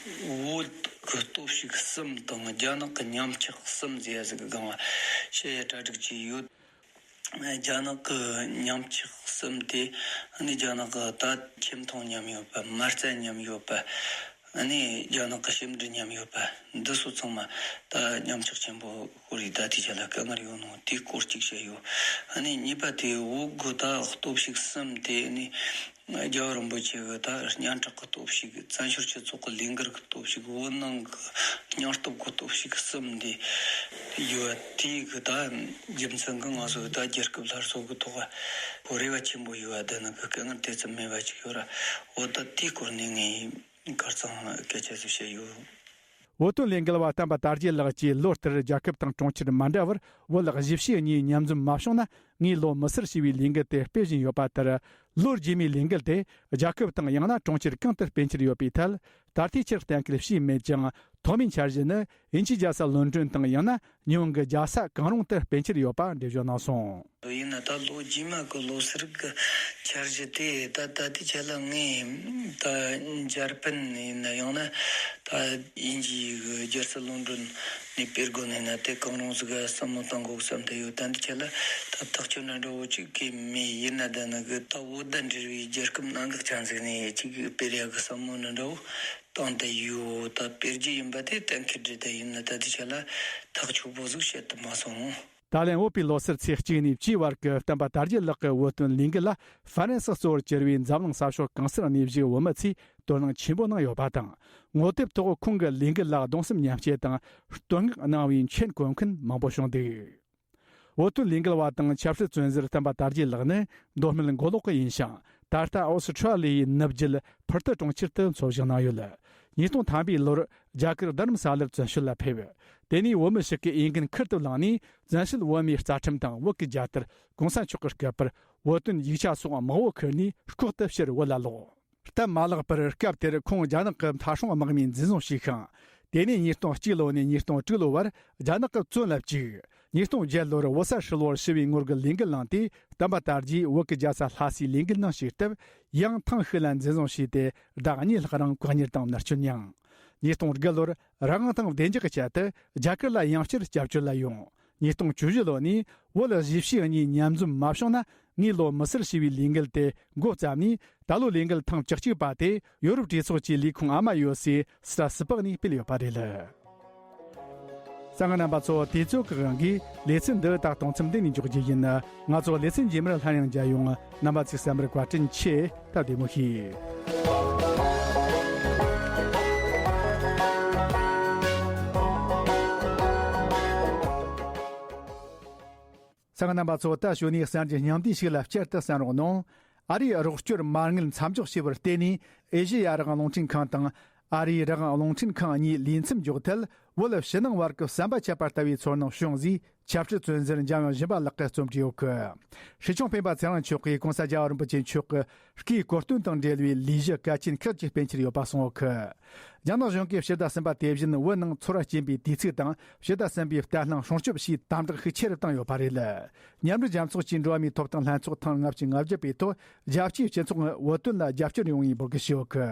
བོད་གི་སྟོབས་ཤུགས་གསུམ་དང་རྒྱ་ནག་གི་ཉམས་ཆག་གསུམ་ཟེར་ཡ་ཟིག་གི་སྒང་ལ་བཤད་ཡ་གྲ་སྒྲིག་བྱས་ཡོད། རྒྱ་ནག་གི་ཉམས་ཆག་གསུམ་དེ་ནི་རྒྱ་ནག་གི་ད་ཁྱིམ་ཚང་མཉམ་ཡོད་པ། མ་རྩ་མཉམ་ཡོད་པ། ནི་རྒྱ་ནག་གི་ཞིབ་འབྲི་མཉམ་ཡོད་པ། འདི་ཚོ་ཚང་མ་ད་ཉམས་ཆག་ཆེན་པོ་ཤོར་རེད། ད་དེ་ཆ་ལ་དཀའ་ངལ་ཡོད་ནོ་དེའི་སྐོར་གཅིག་བཤད་ཡོད། ནི་གཉིས་པ་དེ་བོད་གི་ད་སྟོབས་ཤུགས་གསུམ་དེ་ནི་རྒྱལ་བ་རིན་པོ་ཆེ་གི་ད་སྙན་གྲགས་ཀྱི་སྟོབས་ཤུགས། བཙན་བྱོལ་སྤྱི་ཚོགས་ཀྱི་ལས་འགུལ་གྱི་སྟོབས་ཤུགས། བོད་ནང་གི་སྙིང་སྟོབས་ཀྱི་སྟོབས་ཤུགས་གསུམ་འདི་ཡོད། དེའི་གི་ད་རྒྱུ་མཚན་གྱིས་ང་ཚོ་ད་རྒྱལ་ཁབ་སླར་གསོ་གི་ཐོག་རེ་བ་ཆེན་པོ་ཡོད་པ། འདི་ནི་གི་དཀའ་ངལ་དེ་ཙམ་མེད་པ་ཅིག་ཡོད་ར། འོ་ད་དེའི་སྐོར་ནས་ངས་ཁ་རྩང་སྐད་ཆ་ཟིག་བཤད་ཡོད། བོད་དོན་ལས་འགུལ་བ་བསྟན་པ་དར་རྒྱས་ལགས་ཀྱིས་ལོ་ལྟར་རྒྱལ་ཁབ་དང་གྲོང་ཁྱེར་མ་འདྲ་བར་བོད་གཞིས་བྱེས་གཉིས་མཉམ་འཛོམས་མ་བྱུང་ན་ངས་ལོ་མི་སེར་ཞེས་པའི་ལས་འགུལ་དེ་སྤེལ་བཞིན་ཡོད་པ་ལྟར། ལོ་རྗེས་མའི་ལས་འགུལ་དེ་རྒྱལ་ཁབ་དང་ཡང་ན་གྲོང་ཁྱེར་གང་དུ་སྤེལ་འཆར་ཡོད་པའི་ཐད་ད་ལྟའི་ཆར་གཏན་འཁེལ་བྱས་མེད་ཅིང་། ཐོག་མའི་འཆར་གཞི་ནི་དབྱིན་ཇིའི་རྒྱལ་ས་ལོན་ཀྲོན་དང་ཡང་ན་ཉི་ཧོང་གི་རྒྱལ་ས་གང་རུང་དུ་སྤེལ་འཆར་ཡོད་པ་འགྲེལ་བརྗོད་གནང་སོང་། ཡིན་ན་ད་ལོ་རྗེས་མ་གི་ལོ་སར་གི་འཆར་གཞི་དེ་ད་ད་ལྟའི་ཆ་ལ་ངས་ད་འཇར་པན་ཡིན་ན་ཡང་ན་ད་དབྱིན་ཇིའི་རྒྱལ་ས་ལོན་ཀྲོན་ནས་སྤེལ་དགོས་ནས་ན་དེ་གང་རུང་ཟིག་ག་བསམ་བློ་བཏང་དགོས་བསམ་བསྡད་ཡོད། ད་ལྟའི་ཆ་ལ་ད་ཐག་གཅོད་འདྲ་འདྲ་བོ་ཅིག་གི་མེད། ཡིན་ན་ད་ནི་གི་ད་བོད་དང་འབྲེལ་བའི་རྒྱལ་ཁབ་གནད་འགག་ཆ་ཟིག་ནས་ཅིག་སྤེལ་ཡག་གི་བསམ་བློ་འདྲ་འདྲ་བོ་བཏང་བསྡད་ཡོད། ད་སྤེལ་རྒྱུ་ཡིན་པ་དེ་གཏན་འཁེལ་རེད། ད་ཡིན་ན་ད་ལྟའི་ཆ་ལ་ཐག་ཆོད་པོ་ཟིག་བཤད་ཐུབ་མ་སོང་། ད་ལན་འོས་པའི་ལོ་སར་ཚེས་གཅིག་ནས་བཅུའི་བར་གྱི་བསྟན་པ་དར་རྒྱས་ལགས་ཀྱི་བོད་དོན་ལས་འགུལ་ལ་ཧྥ་རན་སི་གཙོ་བོར་གྱུར་བའི་འཛམ་གླིང་ས་ཕྱོགས་གང་སར་གནས་བཞུགས་བོད་མི་ཚོས་དོ་སྣང་ཆེན་པོ་གནང་ཡོད་པ་དང་། ངོ་དེབ་ཐོག་ཁོང་གི་ལས་འགུལ་ལ་གདུང་སེམས་མཉམ་སྐྱེད་དང་བསྟོད་བསྔགས་གནང་བའི་མཆན་གོན་མཁན་མང་པོ་བྱུང་འདུག་བོད་དོན་ལས་འགུལ་བ་དང་ཆབ་སྲིད་བཙོན་ཟུར་བསྟན་པ་དར་རྒྱས་ལགས་ནི་མདོ་སྨད་མགོ་ལོག་གི་ཡིན་ཞིང་། ད་ལྟ་ཨོ་སི་ཁྲ་ལི་ཡའི་ནུབ་རྒྱུད་ཕུར་ཐི་གྲོང་ཁྱེར་དུ་འཚོ་བཞེས་གནང་ཡོད། ཉིས་སྟོང་ཐམ་པའི་ལོར་རྒྱ་གར་རྡ་རམ་ས་ལར་བཙན་བྱོལ་ལ་ཕེབས། དེ་ནས་བོད་མི་ཞིག་གི་འོས་འགན་ཁུར་དུ་བླངས་ནས་བཙན་བྱོལ་བོད་མིའི་རྩ་ཁྲིམས་དང་བོད་ཀྱི་རྒྱལ་དར། གོང་ས་མཆོག་གི་སྐུ་པར། བོད་དོན་ཡིག་ཆ་སོགས་མང་བོ་ཁུར་ནས་ལྐོག་ཏུ་ཕྱིར་བོད་ལ་ལོག་སྟབས་མ་ལེགས་པར་སྐབས་དེར་ཁོང་རྒྱ་ནག་གི་མཐའ་སྲུང་དམག་མིས་འཛིན་བཟུང་བྱས་ཤིང་། དེ་ནས་ཉིས་སྟོང་གཅིག་ལོ་ནས་ཉིས་སྟོང་དྲུག་ལོ་བར་རྒྱ་ནག་གི་བཙོན་ལ་བཅུག་ཉིས་སྟོང་བརྒྱད་ལོར་བོད་ས་ཧྲིལ་བོར་ཞི་བའི་ངོ་རྒོལ་ལས་འགུལ་བསླངས་ཏེ། བསྟན་པ་དར་རྒྱས་བོད་ཀྱི་རྒྱལ་ས་ལྷ་སའི་ལས་འགུལ་ནང་ཞུགས་སྟབས། ཡང་ཐེངས་ཤིག་ལ་འཛིན་བཟུང་བྱས་ཏེ། ཟླ་གཉིས་ལྷག་རིང་བཀག་ཉར་དང་མནར་གཅོད་མྱངས། ཉིས་སྟོང་དགུ་ལོར་རང་དབང་དང་བདེ་འཇགས་ཀྱི་ཆེད་དུ་རྒྱ་གར་ལ་ཡང་བསྐྱར་སྐྱབས་བཅོལ་ལ་ཡོང་། ཉིས་སྟོང་བཅུ་བཞི་ལོ་ནས་བོད་གཞིས་བྱེས་གཉིས་མཉམ་འཛོམས་མ་བྱུང་ན། ངས་ལོ་མི་སེར་ཞེས་པའི་ལས་འགུལ་དེ་འགོ་བརྩམས་ནས། ད་ལོ་ལས་འགུལ་ཐེངས་བཅུ་གཅིག་པ་དེ་ཡོ་རོབ་གྲོས་ཚོགས་ཀྱི་ལས་ཁུངས་ཨ་མ་ཡོད་སའི་སི་ཏྲ་སི་པག་ནས་སྤེལ་ཡོད་པ་རེད། གསན་མཁན་རྣམ་པ་ཚོ། དུས་ཚོད་ཀྱི་དབང་གིས་ལེ་ཚན་འདི་ད་གཏོང་མཚམས་འདི་ནས་འཇོག་རྒྱུ་ཡིན། ང་ཚོ་ལེ་ཚན་རྗེས་མར་སླར་ཡང་མཇལ་ཡོང་། རྣམ་པ་ཚོས་གསན་པར་བཀའ་དྲིན་ཆེ། སྟབས་བདེ་མོ་བྱོས། གསན་མཁན་རྣམ་པ་ཚོ། ད་གཞུག་ནས་གསར་འགྱུར་སྙིང་བསྡུས་ཤིག་ལ་བསྐྱར་དུ་གསན་རོགས་གནང་། ཨ་རིའི་རོགས་སྐྱོར་མ་དངུལ་མཚམས་འཇོག་བྱས་པར་བརྟེན་ནས། ཨེ་ཤེ་ཡ་རང་དབང་རླུང་འཕྲིན་ཁང་དང་། ཨ་རིའི་རང་དབང་རླུང་འཕྲིན་ཁང་གཉིས་ལས་མཚམས་འཇོག་ཐད། བོད་ཕྱི་ནང་བར་གྱི་ཟམ་པ་ཆད་པ་ལྟ་བུའི་ཚོར་སྣང་བྱུང་ཟེར། ཆབ་སྲིད་བཙོན་ཟུར་འཇམ་དབྱངས་སྦྱིན་པ་ལགས་ཀྱིས་རྩོམ་བྲིས་ཡོད་གི། ཧྲི་ཆུང་འཕེན་པ་ཚེ་རིང་མཆོག་གིས་༸གོང་ས་༸རྒྱལ་བ་རིན་པོ་ཆེ་མཆོག་གི་སྐུའི་གོ་སྟོན་དང་འབྲེལ་བའི་ལས་གཞི་གལ་ཆེན་ཁག་ཅིག་སྤེལ་འཆར་ཡོད་པ་གསུངས་ཡོད་གི། རྒྱ་ནག་གཞུང་གིས་ཕྱི་ཟླ་གསུམ་པ་དེ་བཞིན་བོད་ནང་ཚོར་བ་སྐྱེན་པའི་དུས་ཚིགས་དང་། ཕྱི་ཟླ་གསུམ་པའི་བརྟན་ལྷིང་སྲུང་སྐྱོབ་ཞེས་དམ་དྲག་ཤུགས་ཆེ་རུ་བཏང་ཡོད་པ་རེད། མཉམ་འབྲེལ་རྒྱལ་ཚོགས་ཀྱི་འགྲོ་བ་མིའི་ཐོབ་ཐང་ལྷན་ཚོགས་ཐེངས་ལྔ་བཅུ་ང་བརྒྱད་པའི་ཐོག་རྒྱལ་སྤྱིའི་སྤྱི་ཚོགས་ནས་བོད་དོན་ལ་རྒྱབ་སྐྱོར་ཡོང་བའི་འབོད་སྐུལ་ཞུས་ཡོད་གི།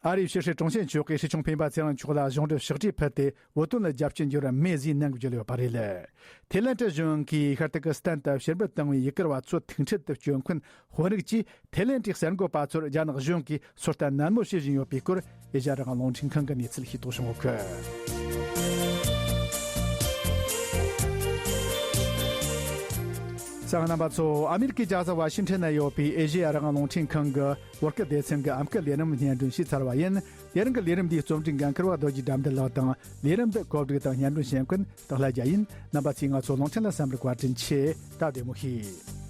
ཨ་རིའི་ཕྱི་སྲིད་དྲུང་ཆེ་མཆོག་གིས་ཧྲི་ཆུང་འཕེན་པ་ཚེ་རིང་མཆོག་ལ་གཞུང་འབྲེལ་ཕྱག་བྲིས་ཕུལ་ཏེ། བོད་དོན་ལ་རྒྱབ་སྐྱོར་འབྱོར་བ་མེད་ཟེར་ནན་བརྗོད་ཡོད་པ་རེད། ཐེ་ལན་ཏི་གཞུང་གིས་ཤར་ཏུར་ཀི་སི་ཐན་དུ་ཕྱིར་འབུད་བཏང་བའི་ཡུ་གུར་བ་ཚོ་ཐུག་འཕྲད་དུ་བསྐྱོད་མཁན་དཔོན་རིགས་ཀྱིས། ཐེ་ལན་ཏིའི་གསར་འགོད་པ་ཚོར་རྒྱ་ནག་གཞུང་གིས་ཚོད་ལྟ་ནན་མོ་བྱེད་བཞིན་ཡོད་པའི་སྐོར། ཨེ་ཤ་ཡ་རང་དབང་རླུང་འཕྲིན་ཁང་གི་གནས་ཚུལ་ཤེས་རྟོགས་བྱུང་ཡོད་གི། གསན་མཁན་རྣམ་པ་ཚོ། ཨ་མེ་རི་ཀའི་རྒྱལ་ས་ཝ་ཤིང་ཊོན་ན་ཡོད་པའི་ཨེ་ཤ་ཡ་རང་དབང་རླུང་འཕྲིན་ཁང་གི་བོད་སྐད་སྡེ་ཚན་གྱི་ཨམ་སྐད་ལས་རིམ་སྙན་སྒྲོན་ཞུས་ཚར་བ་ཡིན། དེ་རིང་གི་ལས་རིམ་འདིའི་རྩོམ་སྒྲིག་འགན་འཁུར་བ་རྡོ་རྗེ་དགྲ་འདུལ་ལགས་དང་། ལས་རིམ་འདི་གོ་སྒྲིག་དང་སྙན་སྒྲོན་བྱེད་མཁན་སྟག་ལྷ་རྒྱལ་ཡིན། རྣམ་པ་ཚོས་ང་ཚོ་རླུང་འཕྲིན་ལ་གསན་པར་བཀའ་དྲིན་ཆེ། སྟབས་བདེ་མོ་བྱོས།